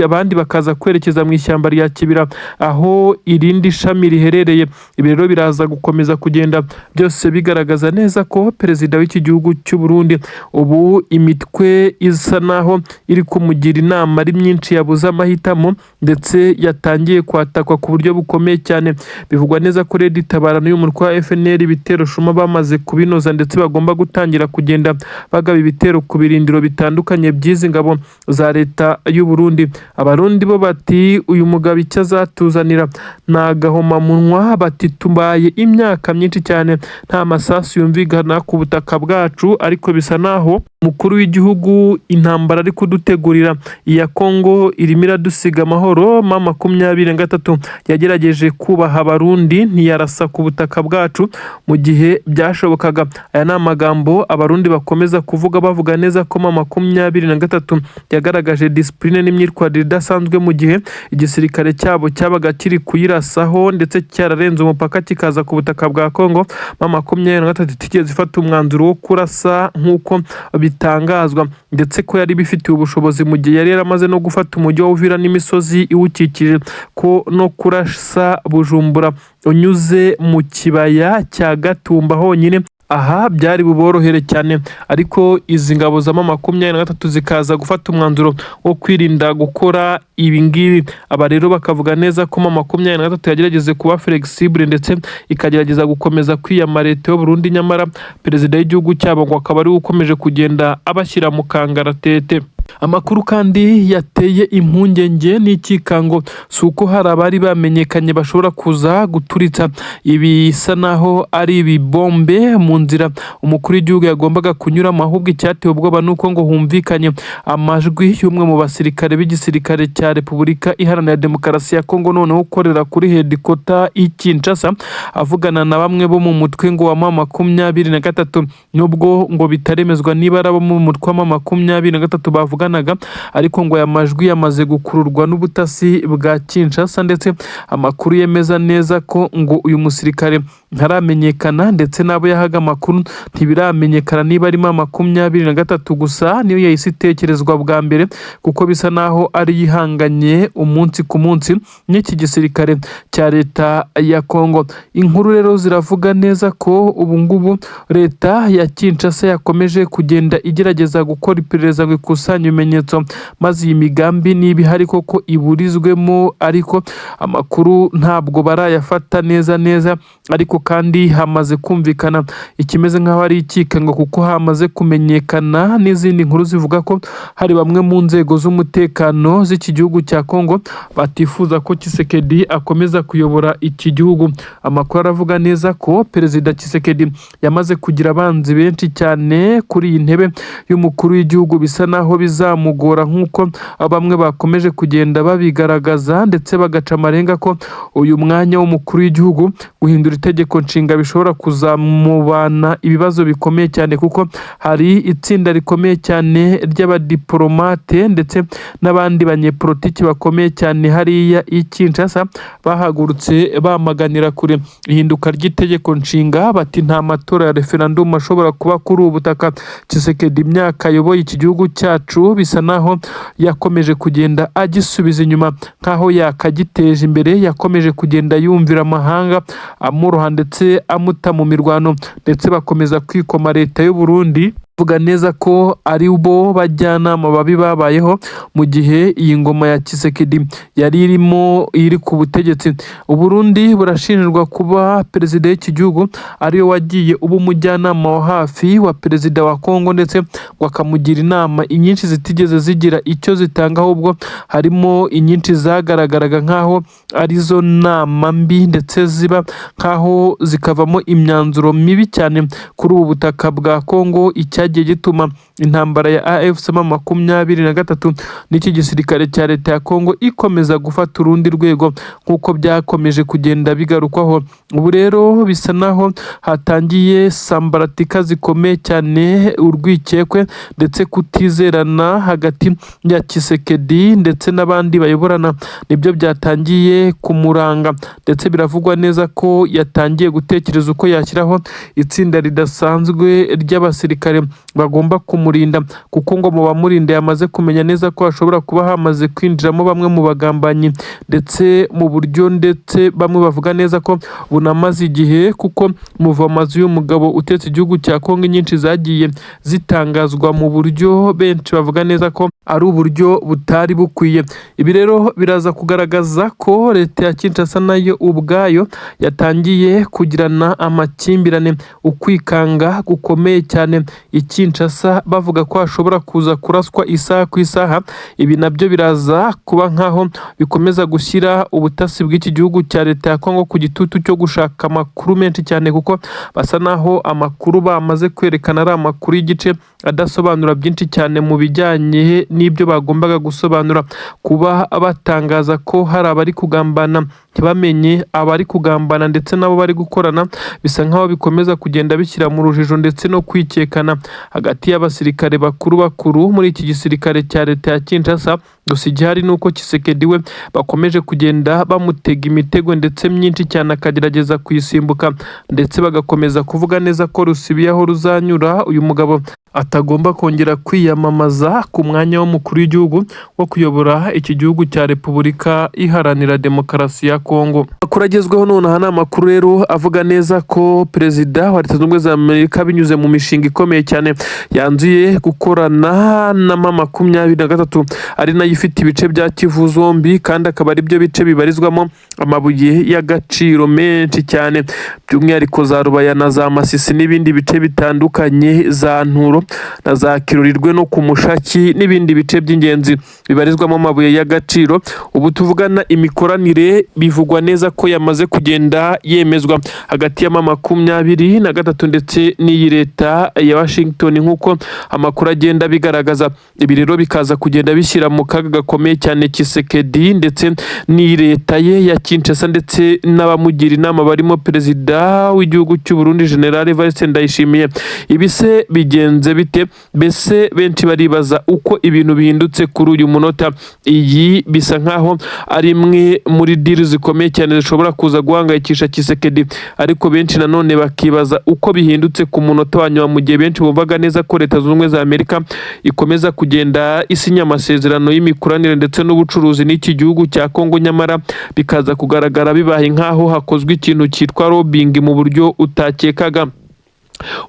Speaker 1: abandi bakaza kwerekeza mu ishyamba rya Kibira aho irindi shami riherereye. Ibi rero biraza gukomeza kugenda byose bigaragaza neza ko perezida w'iki gihugu cy'u Burundi ubu imitwe isa naho iri kumugira inama ari myinshi, yabuze amahitamo ndetse yatangiye kwatakwa ku buryo bukomeye cyane. Bivugwa neza ko Red Tabara n'uyu mutwe wa FNL ibitero shuma bamaze kubinoza, ndetse bagomba gutangira kugenda bagaba ibitero ku birindiro bitandukanye by'izi ngabo za leta y'u Burundi. Abarundi bo bati uyu mugabo icyo azatuzanira ni agahomamunwa, bati tubaye imyaka myinshi cyane nta masasu yumvikana ku butaka bwacu, ariko bisa naho umukuru w'igihugu intambara ari kudutegurira iya Kongo irimo iradusiga amahoro. M23 yagerageje kubaha Abarundi, ntiyarasa ku butaka bwacu mu gihe byashobokaga. Aya ni amagambo Abarundi bakomeza kuvuga, bavuga neza ko M23 yagaragaje discipline n'imyitwarire idasanzwe mu gihe igisirikare cyabo cyabaga kiri kuyirasaho ndetse cyararenze umupaka kikaza ku butaka bwa Kongo. M23 itigeze ifata umwanzuro wo kurasa nk'uko bitangazwa, ndetse ko yari bifitiye ubushobozi mu gihe yari yaramaze no gufata umujyi wa Uvira n'imisozi iwukikije, ko no kurasa Bujumbura unyuze mu kibaya cya Gatumba honyine aha byari buborohere cyane, ariko izi ngabo za M23 zikaza gufata umwanzuro wo kwirinda gukora ibi ngibi. Aba rero bakavuga neza ko M23 yagerageze kuba flexible ndetse ikagerageza gukomeza kwiyama leta y'u Burundi, nyamara perezida w'igihugu cyabo ngo akaba ariwe ukomeje kugenda abashyira mu kangaratete. Amakuru kandi yateye impungenge n'ikikango si uko hari abari bamenyekanye bashobora kuza guturitsa ibisa naho ari ibibombe mu nzira umukuru w'igihugu yagombaga kunyuramo, ahubwo icyateye ubwoba ni uko ngo humvikanye amajwi y'umwe mu basirikare b'igisirikare cya Repubulika Iharanira Demokarasi ya Kongo, noneho ukorera kuri headquarter i Kinshasa, avugana na bamwe bo mu mutwe ngo wa M23, nubwo ngo bitaremezwa niba ari abo mu mutwe wa M23 bavuganaga, ariko ngo aya majwi yamaze gukururwa n'ubutasi bwa Kinshasa, ndetse amakuru yemeza neza ko ngo uyu musirikare ntaramenyekana, ndetse n'abo yahaga amakuru ntibiramenyekana niba arimo 23. Gusa niyo yahise itekerezwa bwa mbere kuko bisa naho ari yihanganye umunsi ku munsi n'iki gisirikare cya leta ya Kongo. Inkuru rero ziravuga neza ko ubu ngubu leta ya Kinshasa yakomeje kugenda igerageza gukora iperereza ngo ikusanye ibimenyetso, maze iyi migambi niba ihari koko iburizwemo, ariko amakuru ntabwo barayafata neza neza. Ariko kandi hamaze kumvikana ikimeze nk'aho ari ikikango, kuko hamaze kumenyekana n'izindi nkuru zivuga ko hari bamwe mu nzego z'umutekano z'iki gihugu cya Kongo batifuza ko Tshisekedi akomeza kuyobora iki gihugu. Amakuru aravuga neza ko perezida Tshisekedi yamaze kugira abanzi benshi cyane kuri iyi ntebe y'umukuru w'igihugu, bisa naho bizamugora nk'uko bamwe bakomeje kugenda babigaragaza, ndetse bagaca amarenga ko uyu mwanya w'umukuru w'igihugu guhindura itegeko ry'itegeko nshinga bishobora kuzamubana ibibazo bikomeye cyane, kuko hari itsinda rikomeye cyane ry'abadiporomate ndetse n'abandi banyepolitiki bakomeye cyane hariya i Kinshasa bahagurutse bamaganira kure ihinduka ry'itegeko nshinga, bati nta matora ya referendum ashobora kuba kuri ubu butaka. Tshisekedi, imyaka ayoboye iki gihugu cyacu, bisa naho yakomeje kugenda agisubiza inyuma nk'aho yakagiteje imbere. Yakomeje kugenda yumvira amahanga amuroha ndetse amuta mu mirwano, ndetse bakomeza kwikoma leta y'u Burundi, bavuga neza ko ari bo bajyanama babi babayeho mu gihe iyi ngoma ya Tshisekedi yari irimo iri ku butegetsi. Uburundi burashinjwa kuba perezida w'iki gihugu ariwe wagiye uba umujyanama wa hafi wa perezida wa Kongo, ndetse ngo akamugira inama inyinshi zitigeze zigira icyo zitanga, ahubwo harimo inyinshi zagaragaraga nk'aho arizo nama mbi, ndetse ziba nk'aho zikavamo imyanzuro mibi cyane kuri ubu butaka bwa Kongo, icyagiye gituma intambara ya AFC M23 n'iki gisirikare cya leta ya Kongo ikomeza gufata urundi rwego, nk'uko byakomeje kugenda bigarukwaho. Ubu rero bisa naho hatangiye sambaratika zikomeye cyane, urwikekwe ndetse kutizerana hagati ya Tshisekedi ndetse n'abandi bayoborana nibyo byatangiye kumuranga, ndetse biravugwa neza ko yatangiye gutekereza uko yashyiraho itsinda ridasanzwe ry'abasirikare bagomba kumurinda, kuko ngo mu bamurinda yamaze kumenya neza ko hashobora kuba hamaze kwinjiramo bamwe mu bagambanyi, ndetse mu buryo ndetse bamwe bavuga neza ko bunamaze igihe, kuko muva amazu y'umugabo utetse igihugu cya Kongo nyinshi zagiye zitangazwa mu buryo benshi bavuga neza ko ari uburyo butari bukwiye. Ibi rero biraza kugaragaza ko leta ya Kinshasa nayo ubwayo yatangiye kugirana amakimbirane, ukwikanga gukomeye cyane i Kinshasa, bavuga ko hashobora kuza kuraswa isaha ku isaha. Ibi nabyo biraza kuba nkaho bikomeza gushyira ubutasi bw'iki gihugu cya leta ya Kongo ku gitutu cyo gushaka amakuru menshi cyane, kuko basa naho amakuru bamaze kwerekana ari amakuru y'igice, adasobanura byinshi cyane mu bijyanye n'ibyo bagombaga gusobanura. Kuba batangaza ko hari abari kugambana, ntibamenye abari kugambana ndetse n'abo bari gukorana, bisa nkaho bikomeza kugenda bishyira mu rujijo ndetse no kwikekana hagati y'abasirikare bakuru bakuru muri iki gisirikare cya leta ya Kinshasa. Gusa igihari ni uko Tshisekedi we bakomeje kugenda bamutega imitego ndetse myinshi cyane, akagerageza kuyisimbuka, ndetse bagakomeza kuvuga neza ko rusibiye aho ruzanyura uyu mugabo atagomba kongera kwiyamamaza ku mwanya w'umukuru w'igihugu wo kuyobora iki gihugu cya Repubulika Iharanira Demokarasi ya Kongo. Amakuru agezweho nonaha ni amakuru rero avuga neza ko perezida wa Leta Zunze Ubumwe za Amerika, binyuze mu mishinga ikomeye cyane, yanzuye gukorana na M23, ari nayo ifite ibice bya Kivu zombi, kandi akaba ari byo bice bibarizwamo amabuye y'agaciro menshi cyane, by'umwihariko za Rubaya na za Masisi n'ibindi bice bitandukanye, za Nturo na za Kirurirwe no ku Mushaki n'ibindi bice by'ingenzi bibarizwamo amabuye y'agaciro. Ubu tuvugana, imikoranire bivugwa neza ko yamaze kugenda yemezwa hagati ya M23 ndetse n'iyi leta ya Washington, nk'uko amakuru agenda abigaragaza. Ibi rero bikaza kugenda bishyira mu kaga gakomeye cyane Tshisekedi ndetse n'iyi leta ye ya Kinshasa, ndetse n'abamugira inama barimo perezida w'igihugu cy'u Burundi, General Evariste Ndayishimiye. Ibi se bigenze bite? Mbese benshi baribaza uko ibintu bihindutse kuri uyu munota. Iyi bisa nkaho ari imwe muri deal zikomeye cyane zishobora kuza guhangayikisha Tshisekedi, ariko benshi nanone bakibaza uko bihindutse ku munota wa nyuma, mu gihe benshi bumvaga neza ko Leta Zunze Ubumwe za Amerika ikomeza kugenda isinya amasezerano y'imikoranire ndetse n'ubucuruzi n'iki gihugu cya Kongo, nyamara bikaza kugaragara bibaye nkaho hakozwe ikintu cyitwa lobbying mu buryo utakekaga.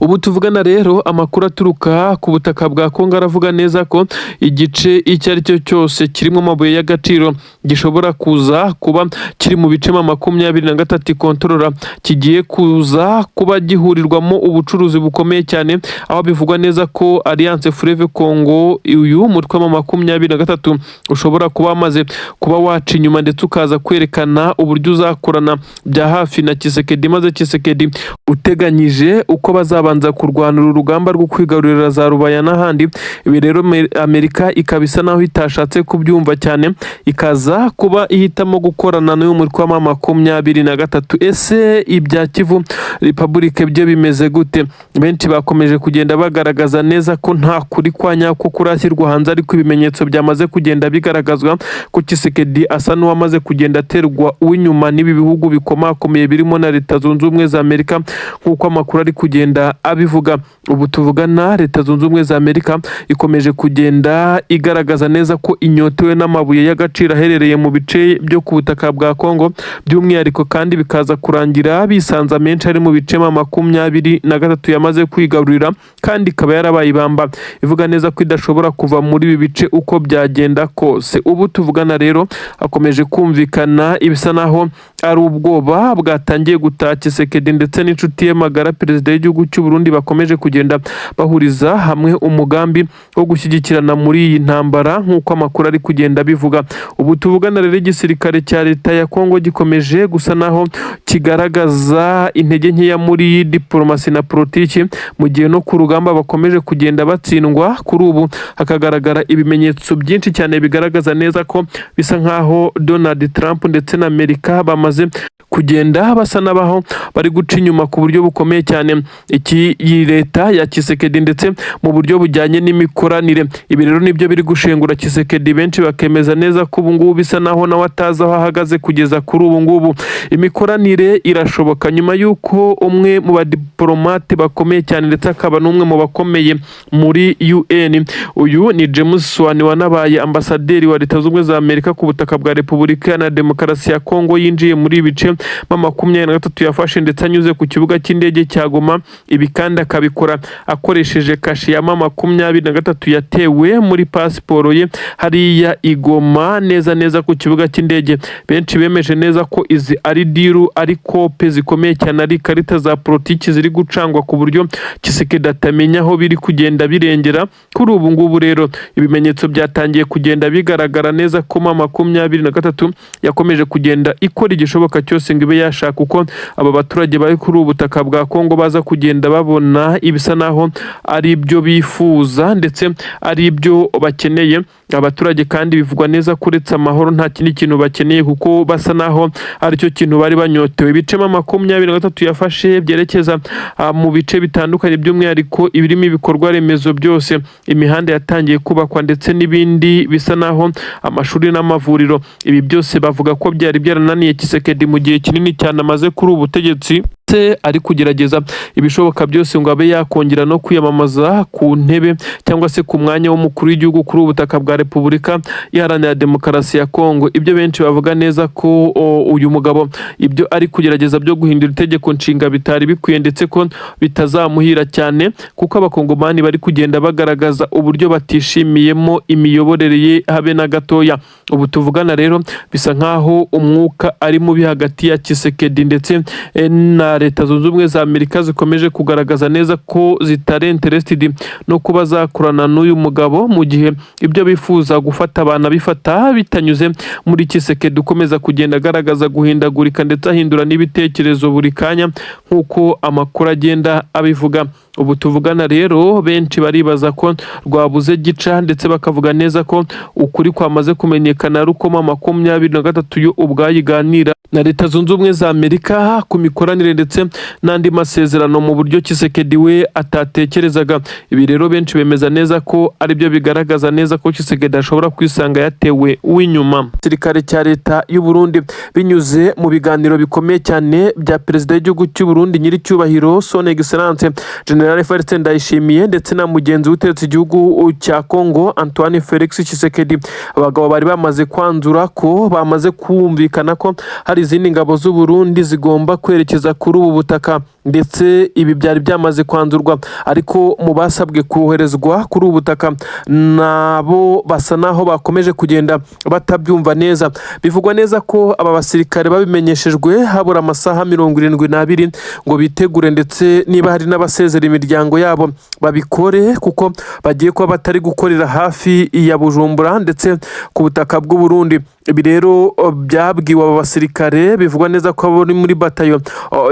Speaker 1: Ubu tuvugana rero, amakuru aturuka ku butaka bwa Kongo aravuga neza ko igice icyo ari cyo cyose kirimo amabuye y'agaciro gishobora kuza kuba kiri mu bice M23 ikontorora, kigiye kuza kuba gihurirwamo ubucuruzi bukomeye cyane, aho bivugwa neza ko Alliance Fleuve Congo, uyu mutwe wa 23, ushobora kuba wamaze kuba waca inyuma ndetse ukaza kwerekana uburyo uzakorana bya hafi na Tshisekedi, maze Tshisekedi uteganyije uko bazabanza kurwanira urugamba rwo kwigarurira za Rubaya n'ahandi. Ibi rero Amerika ikaba isa naho itashatse kubyumva cyane, ikaza kuba ihitamo gukorana n'uyu mutwe wa M23. Ese ibya Kivu Republic byo bimeze gute? Benshi bakomeje kugenda bagaragaza neza ko nta kuri kwa nyako kurashyirwa hanze, ariko ibimenyetso byamaze kugenda bigaragazwa ko Tshisekedi asa n'uwamaze kugenda aterwa uw'inyuma n'ibi bihugu bikomakomeye birimo na Leta Zunze Ubumwe za Amerika, nk'uko amakuru ari kugenda abivuga. Ubu tuvugana, Leta Zunze Ubumwe za Amerika ikomeje kugenda igaragaza neza ko inyotewe n'amabuye y'agaciro aherereye mu bice byo ku butaka bwa Kongo by'umwihariko, kandi bikaza kurangira bisanze amenshi ari mu bice M23 yamaze kwigarurira, kandi ikaba yarabaye ibamba ivuga neza ko idashobora kuva muri ibi bice uko byagenda kose. Ubu tuvugana rero hakomeje kumvikana ibisa naho ari ubwoba bwatangiye gutaha Tshisekedi ndetse n'inshuti ye magara, perezida w'igihugu cy'u Burundi, bakomeje kugenda bahuriza hamwe umugambi wo gushyigikirana muri iyi ntambara, nk'uko amakuru ari kugenda abivuga. Ubu tuvugana rero, igisirikare cya leta ya Kongo gikomeje gusa naho kigaragaza intege nkeya muri diporomasi na politiki, mu gihe no ku rugamba bakomeje kugenda batsindwa. Kuri ubu hakagaragara ibimenyetso byinshi cyane bigaragaza neza ko bisa nkaho Donald Trump ndetse na Amerika bamaze kugenda basa n'abaho bari guca inyuma ku buryo bukomeye cyane iki iyi leta ya Tshisekedi, ndetse mu buryo bujyanye n'imikoranire. Ibi rero nibyo biri gushengura Tshisekedi, benshi bakemeza neza ko ubu ngubu bisa naho nawe atazi aho ahagaze kugeza kuri ubu ngubu. Imikoranire irashoboka nyuma y'uko umwe mu badiporomate bakomeye cyane, ndetse akaba n'umwe mu bakomeye muri UN, uyu ni James Swan wanabaye ambasaderi wa Leta Zunze Ubumwe za Amerika ku butaka bwa Repubulika Iharanira Demokarasi ya Kongo, yinjiye muri ibi bice M23 yafashe, ndetse anyuze ku kibuga cy'indege cya Goma. Ibi kandi akabikora akoresheje kashe ya M23 yatewe muri pasiporo ye hariya i Goma, neza neza ku kibuga cy'indege. Benshi bemeje neza ko izi ari deal, ari kope zikomeye cyane, ari ikarita za politiki ziri gucangwa ku buryo Tshisekedi atamenya aho biri kugenda birengera. Kuri ubu ngubu rero ibimenyetso byatangiye kugenda bigaragara neza ko M23 yakomeje kugenda ikora igishoboka cyose ngo ibe yashaka uko aba baturage bari kuri ubu butaka bwa Kongo baza kugenda babona ibisa naho ari ibyo bifuza ndetse ari ibyo bakeneye. Abaturage kandi bivugwa neza ko uretse amahoro nta kindi kintu bakeneye, kuko basa naho aricyo kintu bari banyotewe. Ibice M23 yafashe byerekeza mu bice bitandukanye, by'umwihariko ibirimo ibikorwa remezo byose, imihanda yatangiye kubakwa ndetse n'ibindi bisa naho amashuri n'amavuriro. Ibi byose bavuga ko byari byarananiye Tshisekedi mu gihe kinini cyane amaze kuri ubu butegetsi, ndetse ari kugerageza ibishoboka byose ngo abe yakongera no kwiyamamaza ku ntebe cyangwa se ku mwanya w'umukuru w'igihugu kuri ubu butaka bwa Repubulika Iharanira Demokarasi ya Kongo. Ibyo benshi bavuga neza ko uyu mugabo ibyo ari kugerageza byo guhindura itegeko nshinga bitari bikwiye, ndetse ko bitazamuhira cyane, kuko abakongomani bari kugenda bagaragaza uburyo batishimiyemo imiyoborere ye habe na gatoya. Ubu tuvugana rero bisa nkaho umwuka ari mubi hagati ya Tshisekedi ndetse na Leta Zunze Ubumwe za Amerika, zikomeje kugaragaza neza ko zitari interested no kuba zakorana n'uyu mugabo, mu gihe ibyo bifuza gufata abantu bifata bitanyuze muri Tshisekedi ukomeza kugenda agaragaza guhindagurika ndetse ahindura n'ibitekerezo buri kanya, nk'uko amakuru agenda abivuga. Ubu tuvugana rero benshi baribaza ko rwabuze gica, ndetse bakavuga neza ko ukuri kwamaze kumenyekana ari uko M23 yo ubwayo iganira na Leta Zunze Ubumwe za Amerika ku mikoranire ndetse n'andi masezerano mu buryo Tshisekedi we atatekerezaga. Ibi rero benshi bemeza neza ko aribyo bigaragaza neza ko Tshisekedi ashobora kwisanga yatewe uw'inyuma. Igisirikare cya leta y'u Burundi, binyuze mu biganiro bikomeye cyane bya perezida w'igihugu cy'u Burundi, nyiricyubahiro Son Excellence General Evariste Ndayishimiye, ndetse na mugenzi uteretse igihugu cya Congo, Antoine Felix Tshisekedi, abagabo bari bamaze kwanzura ko bamaze kumvikana ko hari izindi ngabo z'u Burundi zigomba kwerekeza kuri ubu butaka, ndetse ibi byari byamaze kwanzurwa. Ariko mu basabwe koherezwa kuri ubu butaka nabo basa naho bakomeje kugenda batabyumva neza. Bivugwa neza ko aba basirikare babimenyeshejwe habura amasaha 72 ngo bitegure, ndetse niba hari n'abasezera imiryango yabo babikore, kuko bagiye kuba batari gukorera hafi ya Bujumbura ndetse ku butaka bw'u Burundi. Ibi rero byabwiwe aba basirikare, bivugwa neza ko bari muri batayo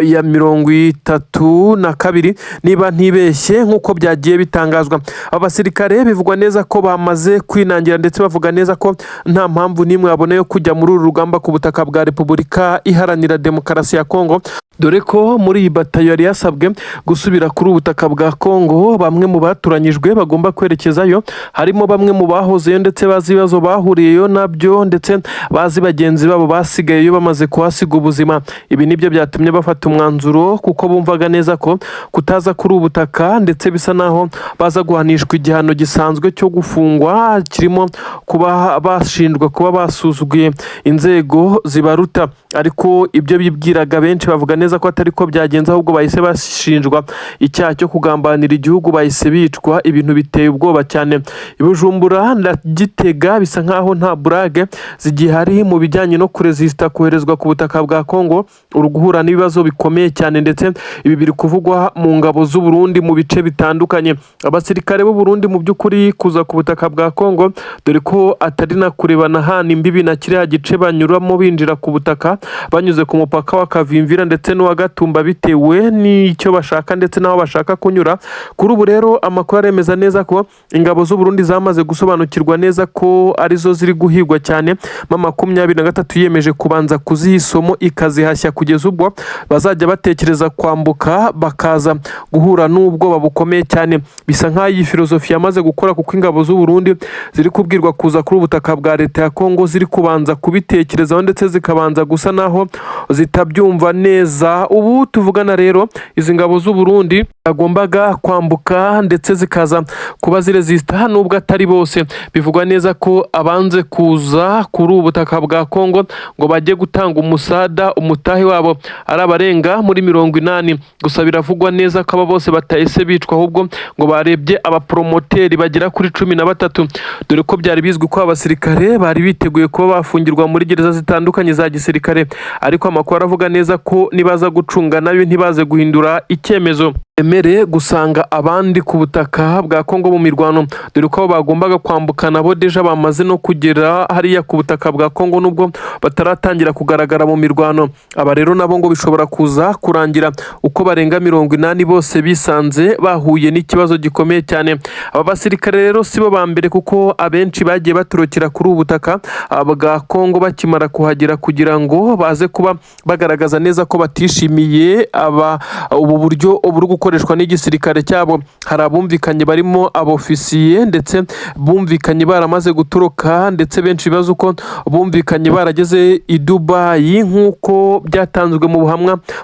Speaker 1: ya mirongo 32 niba ntibeshye, nk'uko byagiye bitangazwa. Aba basirikare bivugwa neza ko bamaze kwinangira, ndetse bavuga neza ko nta mpamvu n'imwe babona yo kujya muri uru rugamba ku butaka bwa Repubulika Iharanira Demokarasi ya Kongo, dore ko muri iyi batayo yari yasabwe gusubira kuri ubu butaka bwa Kongo, bamwe mu batoranyijwe bagomba kwerekezayo harimo bamwe mu bahozeyo ndetse bazi ibibazo bahuriyeyo nabyo, ndetse bazi bagenzi babo basigayeyo bamaze kuhasiga ubuzima. Ibi nibyo byatumye bafata umwanzuro, kuko bumvaga neza ko kutaza kuri ubu butaka ndetse bisa naho baza guhanishwa igihano gisanzwe cyo gufungwa, kirimo kuba bashinjwa kuba basuzuguye inzego zibaruta. Ariko ibyo bibwiraga benshi bavuga neza ko atari ko byagenze, ahubwo bahise bashinjwa icyaha cyo kugambanira igihugu, bahise bicwa. Ibintu biteye ubwoba cyane. I Bujumbura na Gitega bisa nkaho nta burage zigihari mu bijyanye no kurezisita koherezwa ku butaka bwa Kongo, uri guhura n'ibibazo bikomeye cyane. Ndetse ibi biri kuvugwa mu ngabo z'u Burundi mu bice bitandukanye. Abasirikare b'u Burundi mu by'ukuri kuza ku butaka bwa Kongo, dore ko atari na kurebana hana imbibi na kiriya gice banyuramo binjira ku butaka banyuze ku mupaka wa Kavimvira ndetse n'uwa Gatumba, bitewe n'icyo bashaka ndetse n'aho bashaka kunyura. Kuri ubu rero amakuru aremeza neza ko ingabo z'u Burundi zamaze gusobanukirwa neza ko arizo ziri guhigwa cyane. M23 yiyemeje kubanza kuziha isomo, ikazihashya kugeza ubwo bazajya batekereza kwambuka bakaza guhura n'ubwoba bukomeye cyane. Bisa nk'aho iyi filozofi yamaze gukora, kuko ingabo z'u Burundi ziri kubwirwa kuza kuri ubutaka bwa leta ya Kongo ziri kubanza kubitekerezaho, ndetse zikabanza gusa naho zitabyumva neza. Ubu tuvugana rero, izi ngabo z'u Burundi zagombaga kwambuka ndetse zikaza kuba zirezisita, nubwo atari bose. Bivugwa neza ko abanze kuza kuri ubu butaka bwa Kongo ngo bajye gutanga umusada umutahi wabo ari abarenga muri 80. Gusa biravugwa neza ko aba bose batahise bicwa, ahubwo ngo barebye abaporomoteri bagera kuri 13, dore ko byari bizwi ko abasirikare bari biteguye kuba bafungirwa muri gereza zitandukanye za gisirikare. Ariko amakuru aravuga neza ko nibaza gucunga nabi ntibaze guhindura icyemezo, emere gusanga abandi ku butaka bwa Kongo mu mirwano, dore ko abo bagombaga kwambuka nabo déjà bamaze no kugera hariya ku butaka bwa Kongo, nubwo bataratangira kugaragara mu mirwano. Aba rero nabo ngo bishobora kuza kurangira uko barenga 80 bose bisanze bahuye n'ikibazo gikomeye cyane. Aba basirikare rero si bo ba mbere, kuko abenshi bagiye batorokera kuri ubu butaka bwa Kongo bakimara kuhagera, kugira ngo baze kuba bagaragaza neza ko batishimiye aba ubu buryo buri gukoreshwa n'igisirikare cyabo. Hari abumvikanye barimo abofisiye, ndetse bumvikanye baramaze gutoroka, ndetse benshi bibaza uko bumvikanye barageze i Dubayi, nk'uko byatanzwe mu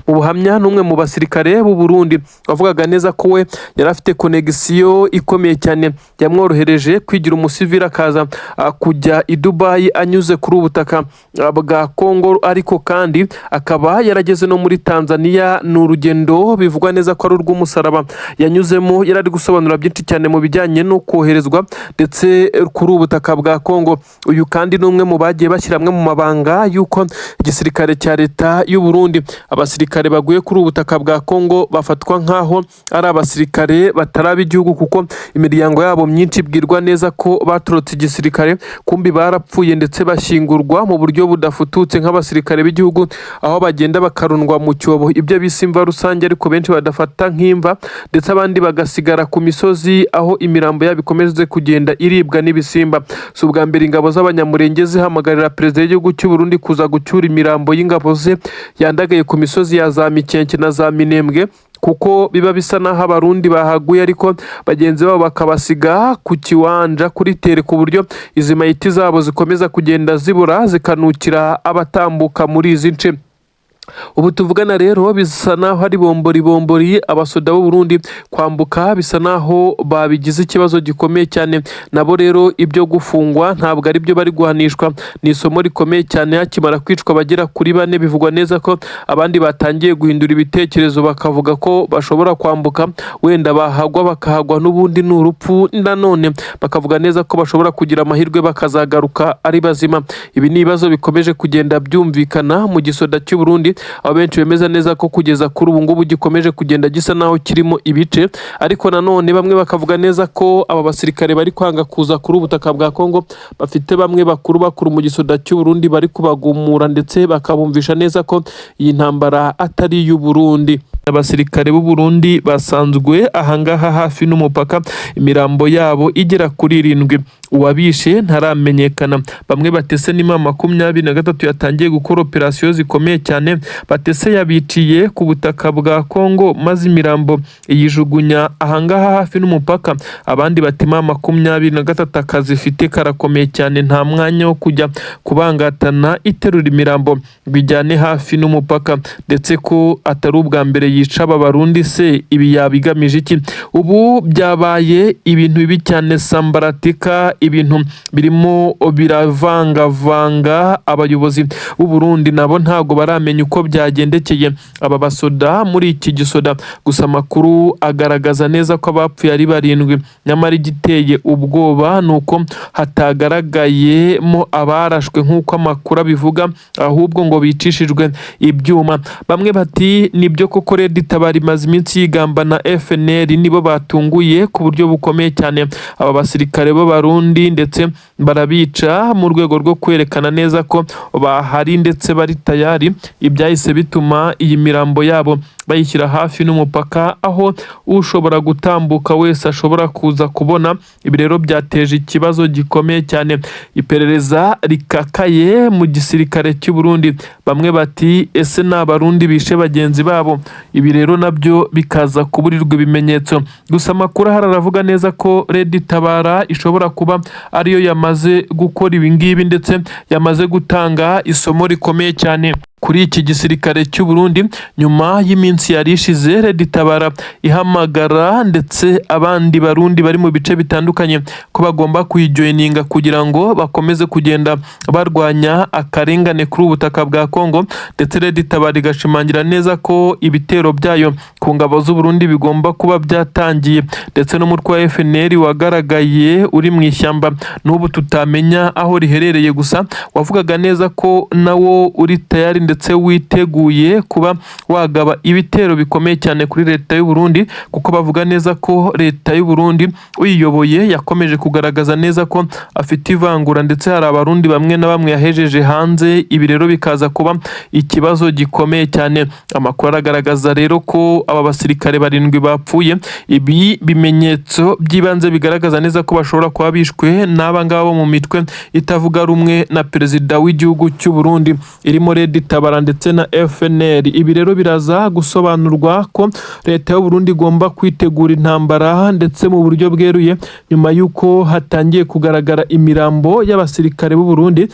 Speaker 1: buhamya n'umwe mu basirikare b'u Burundi wavugaga neza ko we yari afite connexion ikomeye cyane yamworohereje kwigira umusivili, akaza kujya i Dubayi anyuze kuri ubu butaka bwa Kongo, ariko kandi akaba yarageze no muri Tanzania. Ni urugendo bivugwa neza ko ari urw'umusaraba yanyuzemo. Yari ari gusobanura byinshi cyane mu bijyanye no koherezwa ndetse kuri ubu butaka bwa Kongo. Uyu kandi ni umwe mu bagiye bashyira amwe mu mabanga y'uko igisirikare cya leta y'u Burundi, abasirikare baguye kuri ubu butaka bwa Kongo bafatwa nk'aho ari abasirikare batari ab'igihugu, kuko imiryango yabo myinshi ibwirwa neza ko batorotse igisirikare, kumbi barapfuye, ndetse bashyingurwa mu buryo budafututse nk'abasirikare b'igihugu, aho bagenda bakarundwa mu cyobo, ibyo bise imva rusange ariko benshi badafata nk'imva, ndetse abandi bagasigara ku misozi aho imirambo yabo ikomeje kugenda iribwa n'ibisimba. Si ubwa mbere ingabo z'Abanyamurenge zihamagarira perezida w'igihugu cy'u Burundi kuza gucyura imirambo y'ingabo ze yandagaye ku misozi ya za Mikenke na za Minembwe, kuko biba bisa n'aho Abarundi bahaguye ariko bagenzi babo bakabasiga ku kiwanja kuri terrain, ku buryo izi mayiti zabo zikomeza kugenda zibura, zikanukira abatambuka muri izi nce. Ubu tuvugana rero bisa naho ari bombori bombori. Abasoda b'u Burundi kwambuka bisa naho babigize ikibazo gikomeye cyane. Nabo rero ibyo gufungwa ntabwo ari byo bari guhanishwa, ni isomo rikomeye cyane. Hakimara kwicwa abagera kuri bane, bivugwa neza ko abandi batangiye guhindura ibitekerezo, bakavuga ko bashobora kwambuka, wenda bahagwa bakahagwa n'ubundi ni urupfu, nanone bakavuga neza ko bashobora kugira amahirwe bakazagaruka ari bazima. Ibi ni ibibazo bikomeje kugenda byumvikana mu gisoda cy'u Burundi, aho benshi bemeza neza ko kugeza kuri ubu ngubu gikomeje kugenda gisa naho kirimo ibice. Ariko nanone bamwe bakavuga neza ko aba basirikare bari kwanga kuza kuri ubutaka bwa Kongo bafite bamwe bakuru bakuru mu gisoda cy'u Burundi bari kubagumura, ndetse bakabumvisha neza ko iyi ntambara atari iy'u Burundi. Abasirikare b'u Burundi basanzwe ahangaha hafi n'umupaka, imirambo yabo igera kuri 7, uwabishe ntaramenyekana. Bamwe batese ni M23 yatangiye gukora operasiyo zikomeye cyane, batese yabiciye ku butaka bwa Kongo maze imirambo iyijugunya ahangaha hafi n'umupaka. Abandi bati M23 akazi ifite karakomeye cyane, nta mwanya wo kujya kubangatana iterura imirambo ngo ijyane hafi n'umupaka, ndetse ko atari ubwa mbere yica aba Barundi. Se ibi yabigamije iki? Ubu byabaye ibintu bibi cyane, sambaratika, ibintu birimo biravangavanga. Abayobozi b'u Burundi nabo ntabwo baramenya uko byagendekeye aba basoda muri iki gisoda. Gusa amakuru agaragaza neza ko abapfuye ari 7, nyamara igiteye ubwoba ni uko hatagaragayemo abarashwe nk'uko amakuru abivuga, ahubwo ngo bicishijwe ibyuma. Bamwe bati nibyo koko, Red Tabara imaze iminsi yigamba na FNL, nibo batunguye ku buryo bukomeye cyane aba basirikare b'Abarundi, ndetse barabica mu rwego rwo kwerekana neza ko bahari ndetse bari tayari. Ibyahise bituma iyi mirambo yabo bayishyira hafi n'umupaka, aho ushobora gutambuka wese ashobora kuza kubona. Ibi rero byateje ikibazo gikomeye cyane, iperereza rikakaye mu gisirikare cy'u Burundi. Bamwe bati ese ni Abarundi bishe bagenzi babo? Ibi rero nabyo bikaza kuburirwa ibimenyetso. Gusa amakuru ahari aravuga neza ko Red Tabara ishobora kuba ariyo yamaze gukora ibi ngibi, ndetse yamaze gutanga isomo rikomeye cyane kuri iki gisirikare cy'u Burundi, nyuma y'iminsi yari ishize Red Tabara ihamagara ndetse abandi Barundi bari mu bice bitandukanye ko bagomba kuyijoininga kugira ngo bakomeze kugenda barwanya akarengane kuri ubu butaka bwa Kongo. Ndetse Red Tabara igashimangira neza ko ibitero byayo ku ngabo z'u Burundi bigomba kuba byatangiye, ndetse n'umutwe wa FNL wagaragaye uri mu ishyamba n'ubu tutamenya aho riherereye, gusa wavugaga neza ko nawo uri tayari ndetse witeguye kuba wagaba ibitero bikomeye cyane kuri leta y'u Burundi, kuko bavuga neza ko leta y'u Burundi uyiyoboye yakomeje kugaragaza neza ko afite ivangura, ndetse hari Abarundi bamwe na bamwe yahejeje hanze. Ibi rero bikaza kuba ikibazo gikomeye cyane. Amakuru aragaragaza rero ko aba basirikare 7 bapfuye, ibi bimenyetso by'ibanze bigaragaza neza ko bashobora kuba bishwe n'aba ngaba bo mu mitwe itavuga rumwe na perezida w'igihugu cy'u Burundi, irimo Red Tabara ndetse na FNL. Ibi rero biraza gusobanurwa ko leta y'u Burundi igomba kwitegura intambara ndetse mu buryo bweruye, nyuma y'uko hatangiye kugaragara imirambo y'abasirikare b'u Burundi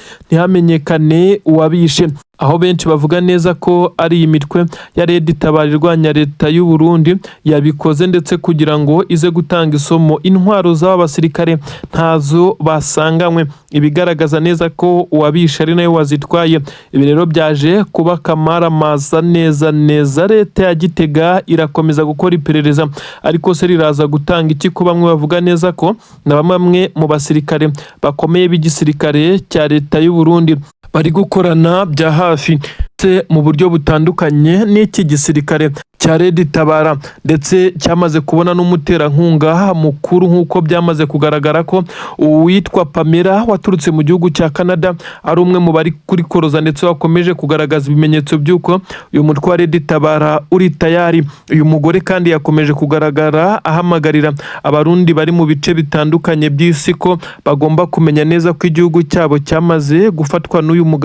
Speaker 1: ntihamenyekane uwabishe, aho benshi bavuga neza ko ari iyi mitwe ya Red Tabara irwanya leta y'u Burundi yabikoze, ndetse kugira ngo ize gutanga isomo. Intwaro z'aba basirikare ntazo basanganywe, ibigaragaza neza ko uwabishe ari nawe wazitwaye. Ibi rero byaje kuba kamaramaza neza neza. Leta ya Gitega irakomeza gukora iperereza, ariko se riraza gutanga iki, ko bamwe bavuga neza ko na bamwe mu basirikare bakomeye b'igisirikare cya leta y'u Burundi bari gukorana bya hafi ndetse mu buryo butandukanye n'iki gisirikare cya Red Tabara, ndetse cyamaze kubona n'umuterankunga mukuru, nk'uko byamaze kugaragara ko uwitwa Pamela waturutse mu gihugu cya Canada ari umwe mu bari kurikoroza, ndetse wakomeje kugaragaza ibimenyetso by'uko uyu mutwe wa Red Tabara uri tayari. Uyu mugore kandi yakomeje kugaragara ahamagarira Abarundi bari mu bice bitandukanye by'isi ko bagomba kumenya neza ko igihugu cyabo cyamaze gufatwa n'uyu mugabo.